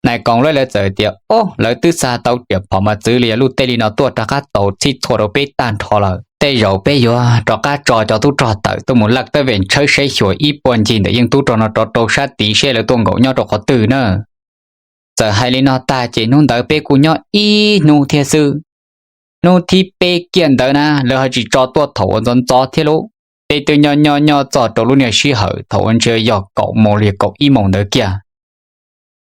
Nais Koom Luab lawv txawm tias, Ob, lawv twb xa tau riam phom mos txwv li yog luj tej li no tuaj rov qab txaus txhij txhua rau peb tag nrho lawm. Tej zaum peb yuav rov qab tso cov tub rog tawm tuaj mus laj tab vem tshawb saib xyuas ib puag ncig ntawm yeej tub rog no rov rau sab tid seb lawv tuaj nkaum nyob rau qhov twg na. Txawm hais li no tag ces hnub ntawd peb kuj nyob ib hnub thiab xwb. Hnub thib peb kiag ntawd na lawv ho tsis tso tuaj thaum uas ntxov ntxov thiab lauj. Peb twb nyob nyob nyob txog rau lub niag sij hawm thaum uas ntshe yog kaum moos li kaum ib moos ntawd kiag,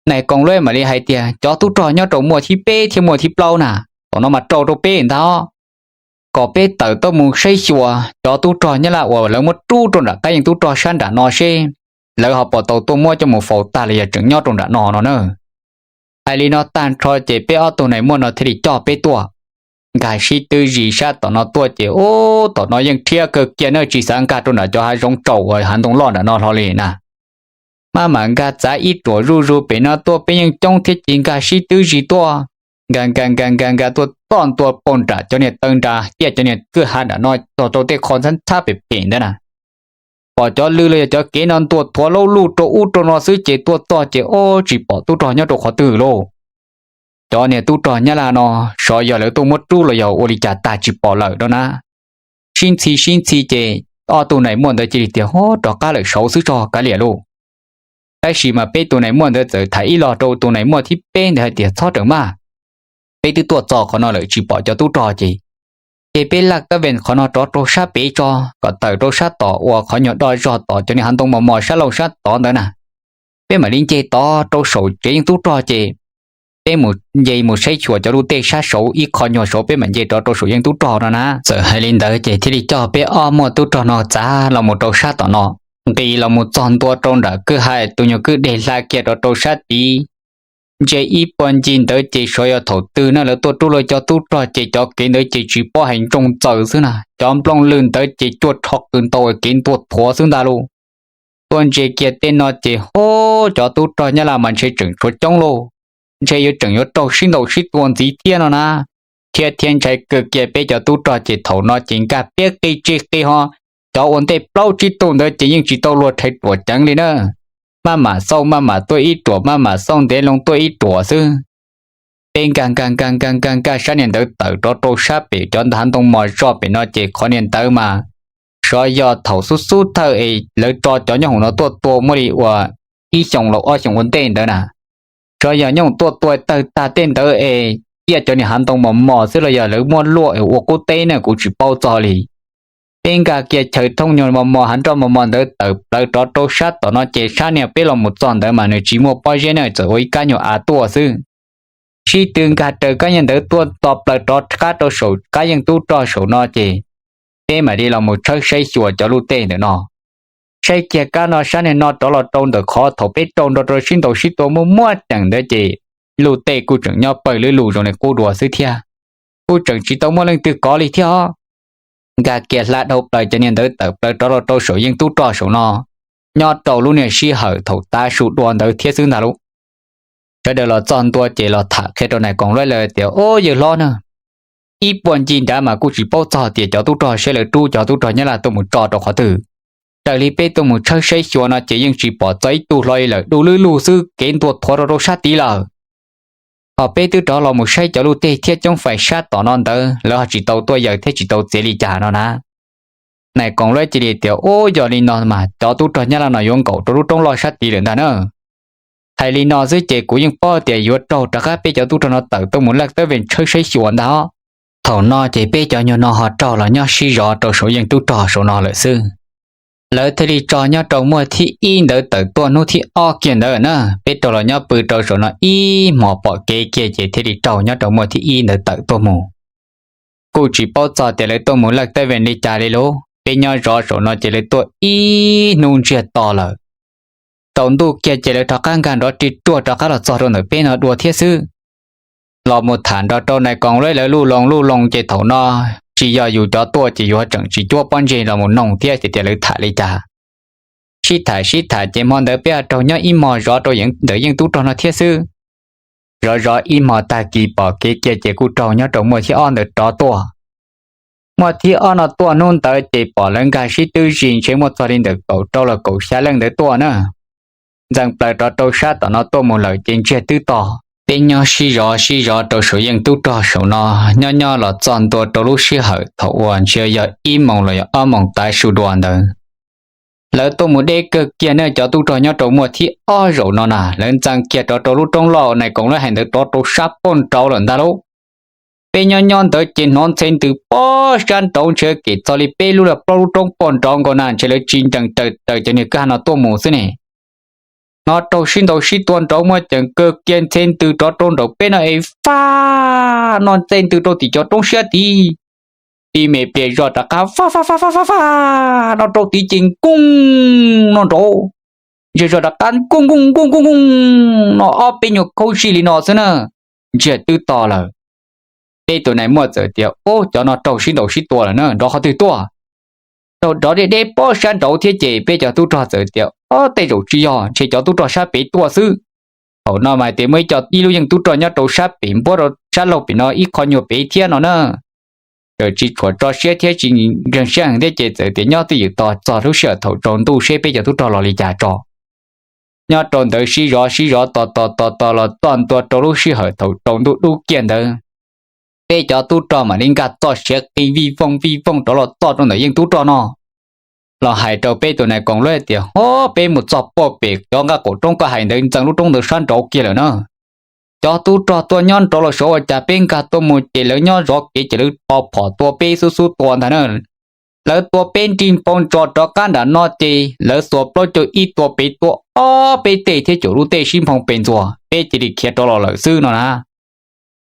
Nais Koom Luab mam li hais tias, Cov tub rog nyob rau muaj thib peb thiab muaj thib plaub na, thaum no mas rau rau peb ntag, kom peb tawm tuaj mus saib xyuas cov tub rog Nyab Laj uas lawv muab rub rau nram qab yeej tub rog sab nram no seb lawv ho puas tau tuaj muab coj mus faus tag los yog tseem nyob rau nram no no na. Hais li no tag nrho ces peb ob tug nais muaj no thiaj li coj peb tuaj nkag sib twb zis sab tom no tuaj ces ub, thaum no yeej rhiab kawg kiag na, tsis xav nkag rau nram cov hav zoov tsaus uas hav ntoo loj nram no hlo li na. Maj mam nkag txav ib ruam zuj zus pem no tuaj, peb yeej coob thiab ces nkag sib twb zis tuaj, nkag nkag nkag nkag nkag tuaj txog ntua pem nram cov niag taw nra ciaj cov niag kwj ha nram no txog rau tej qho ntxhab ntxhab pem pem ntawd na. Pom cov lw los yog cov kev no ntuag thuav laub luj rau ub rau no xwb ces tuaj txog ces ob tsis pom tub rog nyob rau qhov twg lauj. Cov niag tub rog Nyab Laj no, xyov yog lawv tuaj muab rub los yog ua li cas tag tsis pom lawm no na. Sib ntxhi sib ntxhi ces ob tug nais muaj ntawd cia li tias, Ho, rov qab lawm, saud xwb tso, kav liam lauj. Tab sis mas peb tus nais muaj ntawd txawm tham ib los rau tus nais muaj thib peb ntawd hais tias, Txhob rawm maj, peb twb tuaj txog qhov no lawm tsis pom cov tub rog ces, ces peb laj tab vem qhov no rov rau sab pem tso, kom tawm rau sab tom uas qhov nyuag do zog tom cov niag hav ntoo mos mos sab laug sab tod ntawd na. Peb mam li nce tod rau saum tsev yeej tub rog ces peb mus nce mus saib xyuas cov luj tej sab saud ib qho nyuag saud peb mam nce rov rau saum yeej tub rog no na. Txawm hais li ntawd ces thiaj li coj peb ob muaj tub rog no txav los mus rau sab tom no, nqis los mus txog ntua rau nram kwj ha tus nyuag kwj deg hla kiag rov rau sab tid. Ntsia ib puag ncig ntawd ces xyov yog thaum twg na lawv tuaj rub lawv cov tub rog ces cov kev ntawd ces tsis paub hais ntsoog txaws xwb na, cov nplooj lwg ntawd ces cuaj rho qw ntau kev ntuag thuav xwb ntag lauj. Tuaj ntsia kiag tej no ces ho, cov tub rog Nyab Laj mas ntshe tseem tshuav coob lauj, ntshe yuav tseem yuav raug sib ntaus sib tua ntxiv thiab no na. Thiab thiab ntshai kawg kiag peb cov tub rog ces thaum no ces nkag piab qi tsig qi ho, cov ua ntej plaub tsib tug ntawd ces yeej tsis tau luag rhais ruam ceev li na. Maj mam xauj maj mam tuaj ib ruam, maj mam xauj ntev loo tuaj ib ruam xwb. Peb nkag nkag nkag nkag nkag nkag sab niag ntawd tawm rov rau sab pem cov nta hav ntoo mos zoj pem no ces qhov niag ntawd mas xyov yog thaum xub xub thawj es lawv tso cov nyooj hoom no tuaj tua muaj li uas ib xyoos los ob xyoos ua ntej ntawd na. Xyov yog nyooj tuaj tua tawg tag tej ntawd es kiag cov niag hav ntoo mos mos xwb los yog lawv muab luaj ua qub teb na kuv tsis paub txog li. Peb nkag kiag chaw thooj nyuag mos mos hav nroj mos mos ntawd tawm plaws rov rau sab tom no ces sab niag peb los mus txog ntawd mas nws tsis muaj pob zeb na txawm ua ib kab nyuag av tuaj xwb. Sib tw nkag raws kab yeej ntawd tuaj txog plaws rov qab rau saum qab yeej tub rog saum no ces peb mam li los mus tshawb saib xyuas cov luj tej ntawm no. Saib kiag kab no sab niag no rov los rau ntawm qhov thaum peb raug nrog rau sib ntaus sib tua muaj muaj ceem ntawd ces luj tej kuj tseem nyob pawg lwb lug zoo li qub dua xwb thiab. Kuj tseem tsis tau muaj leej twg kov li thiab os. Nkag kiag hla dhau plaws cov niag ntawd tawm plaws rov los rau saum yeej tub rog saum no, nyob rau lub niag sij hawm thaum tav su dua ntawd thiab xwb ntag lauj. Sawv daws los txog ntua ces los tham qhia rau nais koom lawv tias, Ub, yawg hlob na, ib puag ncig nrad mas kuj tsis paub txog tias cov tub rog seb lawv rub cov tub rog Nyab Laj tuaj mus tso rau qhov twg. Raws li peb tuaj mus tshawb saib xyuas no ces yeej tsis pom txog ib tug hlo li lawm, du lwb lug xwb, kev ntua thuav rau rau sab tid lawm. Ho peb twb rov los mus saib cov luj tej thiab coob fais sab tom no ntawd lawv ho tsis tau tuaj yaws thiab tsis tau txiav li cas no na. Nais koom lawv cia li tias, Ub, yog li no mas cov tub rog Nyab Laj no yuav nkaum rau lub roob loj sab tid lawm ntag na. Hais li no xwb ces kuv yeej paub tias yuav raug rov qab peb cov tub rog no tawm tuaj mus laj tawb ve tshawb saib xyuas ntag os. Thaum no ces peb cov nyuag no ho raug los nyob sib zov rau saum yeej tub rog saum no lawm xwb. Lawv thiaj li tso nyob rau muaj thib ib ntawd tawm tuaj hnub thib ob kiag ntawd na. Peb raug los nyob pw rau saum no ib hmos pom kev kiag ces thiaj li raug nyob rau muaj thib ib ntawd tawm tuaj mus. Kuj tsis paub txog tias lawv tuaj mus laj tawb ve li cas li lauj. Peb nyob zov saum no ces lawv tuaj ib hnub ntsiag to lawm. Tsaus ntuj kiag ces lawv rov qab nkag nrov ri ruaj rov qab los txog rau ntawm peb no dua thiab xwb. Los mus tham nrog rau nais koom lawv lub loo lub loo ces thaum no tsis yog yus cov tuaj ces yus tseem tsis cuab pob ntseg los mus noog thiab tias lawv tham li cas. Sib tham sib tham ces hmo ntawd peb ho raug nyob ib hmos zov rau ntawm yeej tub rog no thiab xwb. Zov zov ib hmos tag kis pom kev kiag ces kuj raug nyob rau muaj thib ob ntawd rov tuaj. Muaj thib ob no tuaj hnub ntawd ces pom lawv nkag sib twb zis ntshe muaj txog li ntawm kaum rau los kaum xya leej ntawd tuaj na. Ntxeev plaws rov rau sab tom no tuaj mus lawm ces ntsiag twb to. Peb nyob sib zov sib zov rau saum yeej tub rog saum no, nyob nyob los txog ntua rau lub sij hawm thaum uas ntshe yog ib moos los yog ob moos tav su dua ntawd. Lawv tuaj mus deb kawg kiag na, cov tub rog nyob rau muaj thib ob zaum no na, lawv ntxeev kiag rov rau lub roob loj nais koom lawv hais ntawd rov rau sab poj nrauv lawm ntag lauj. Peb nyob nyob ntawd ces hnov ntxhe ntws pob sab nraud ntshe kem txog li peb lub los plaub lub roob poj nrauv nkaus na, ntshe lawv tsis nrees raws raws cov niag kwj ha no tuaj mus xwb ne. Hnov raug sib ntaus sib tua nraud muaj ceem kawg kiag, ntxhe ntws rov rau nraum peb no es faj no ntxhe ntws rau tim cov roob siab tid. Tis me pliag zog rov qab faj faj faj faj faj no rau tid ces nkooj no nraud, ntsia zog rov qab nkooj nkooj nkooj nkooj nkooj no ob peb nyuag khaub zig li no xwb na, ntsiag twb to lawm. Peb tus nais muaj txawm tias, Ub, cov no raug sib ntaus sib tua lawm na, nrov qhov twg tuaj? Raug nrov deb deb pob sab nraud thiab ces peb cov tub rog txawm tias, Ob, tej zaum tsis yog, ntshe cov tub rog sab pem tuaj xwb. Thaum no mas tias muaj ib co ib lub yeej tub rog nyob rau sab pem npuab rau sab laug pem no ib qho nyuag pem thiab no na. Txawm tsis tshua tso siab thiab tsis ntseeg siab heev thiab ces txawm tias nyob twj ywm tos txog lub sij hawm thaum tsaus ntuj seb peb cov tub rog los li cas tso. Nyob rau ntawd sib zov sib zov tos tos tos tos los txog ntua rau lub sij hawm thaum tsaus ntuj dub kiag ntawd, peb cov tub rog mam li nkag txoj siav qi vij vooj vij vooj rov los txog rau ntawm yeej tub rog no. Los hais rau peb tus nais koom lawv tias, Ho, peb mus txog puag pem cov nqaj qaum roob koj hais ntawd ntxeev lub roob ntawd sab nraud kiag lawm na. Cov tub rog tuaj nyob nraud los sav ua cas peb nkag tuaj mus ces lawv nyob zov kev ces lawv tho phom tua peb xub xub tua ntag na. Lawv tua peb nrig nphoo ntsos rov qab nram no ces lawv xuas plaub caug ib tua pem tua ob peb teg thiab caum lub teg sib nphoo pes ntxuas, peb cia li khiav rov los lawm xwb no na.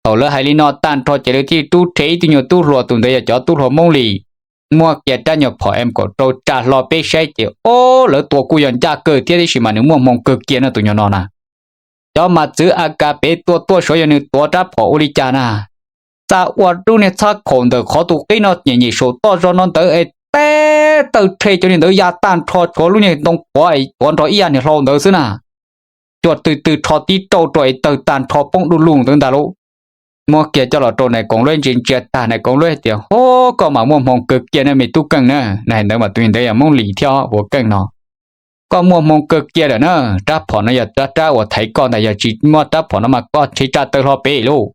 Thaum lawv hais li no tag nrho ces lawv thiaj li rub rhe ib tug nyuag tub hluas, tus ntawd yog cov tub hluas Hmoob Lis, muab kiag rab nyuag phom M kaum rau tsa hlo peb saib ces, Ob, lawv tua kuj yog ncaj kawg thiab tab sis mas nws muaj hmoo kawg kiag no tus nyuag no na. Cov mas txwv A K pem tuaj tuaj sav yog nws tuav rab phom ua li cas na, txaj ua rub niag txhab khaum ntawm qhov tus qib no nyem nyem saum toj zog no ntawd es teb tawg rhe cov niag ntawd ya tag nrho tshuav lub niag ntoo quav es tuav nrog ib yam niag hlau ntawd xwb na. Cua twg twg rho tib rauj rau es tawg tag nrho poob du lug ntawd ntag lauj. Muab kiag coj los rau nais koom lawv ntsia ntsia tag, nais koom lawv hais tias, Ho, koj mas muaj hmoo kawg kiag na me tub Keej na. Nais ntawd mas tus ntawd yog Hmoob Lis thiab Huas Keej no. Koj muaj hmoo kawg kiag lawm na, rab phom no yog rab rab uas thaiv koj ntag, yog tsis muaj rab phom no mas koj ntshe tsa tawg hlo pem lauj.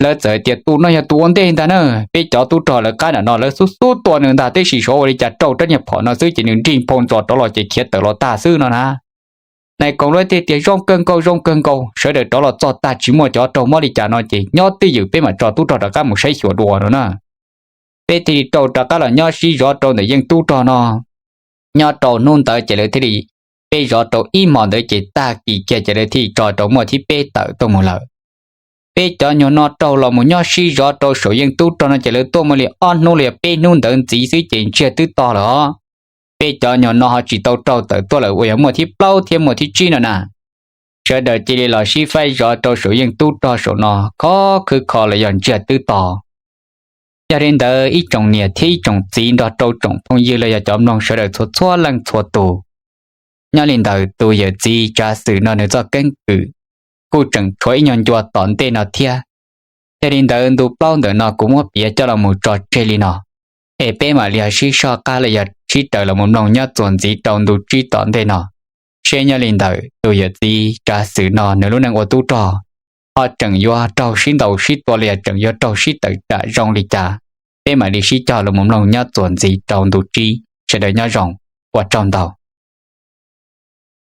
Lawv txawm tias, Tus no yog tus ua ntej ntag na, peb cov tub rog lawv qab nram no lawv xub xub tua nws ntag, tab sis sav ua li cas raug rab niag phom no xwb ces nws nrig nphoo ntsos rov los ces khiav tawm los tag xwb no na. Nais Koom lawv thiaj tias zoo kawg nkaus, zoo kawg nkaus, sawv daws rov los txog tag tsis muaj cov raug mob li cas no ces nyob twj ywm, peb mam tso tub rog rov qab mus saib xyuas dua no na. Peb thiaj li rov qab los nyob sib zov rau ntawm yeej tub rog no. Nyob rau hnub ntawd ces lawv thiaj li, peb zov rau ib hmos ntawd ces tag kis kiag ces lawv thiaj li tso rau muaj thib peb tawm tuaj mus lawm. Peb cov nyuag no raug los mus nyob sib zov rau saum yeej tub rog no ces lawv tuaj muaj li ob hnub los yog peb hnub ntawd ntxiv xwb ces ntsiag twb to lawm os. Peb cov nyuag no ho tsis tau raug tawm tuaj lawm uas yog muaj thib plaub thiab muaj thib tsib no na. Sawv daws cia li los sib faib zov rau saum yeej tub rog saum no khov khwb kho los yog ntsiag twb to. Yog li ntawd ib tsoom niam thiab ib tsoom txiv nrog rau tsoom phooj ywg los yog cov mloog sawv daws txhua txhua leej txhua tus, nyob li ntawm tus yawm txiv Tsav Xwm no nws txoj keeb kwm kuj tseem tshuav ib nyuag ncua tom ntej no thiab. Yog li ntawd ntu plaub ntawm no kuv muab piav coj los mus tso tseg li no, es peb mam li ho sib soj qab los yog sib raws los mus mloog nyob txuas ntxiv rau ntu tsib tom ntej no, seb nyob li ntawm tus yawm txiv Tsav Xwm no nws lub neej ua tub rog ho tseem yuav raug sib ntaus sib tua los yog tseem yuav raug sib tawm tsam zoo li cas. Peb mam li sib cog los mus mloog nyob txuas ntxiv rau ntu tsib, sawv daws nyob zoo, ua tsaug ntau.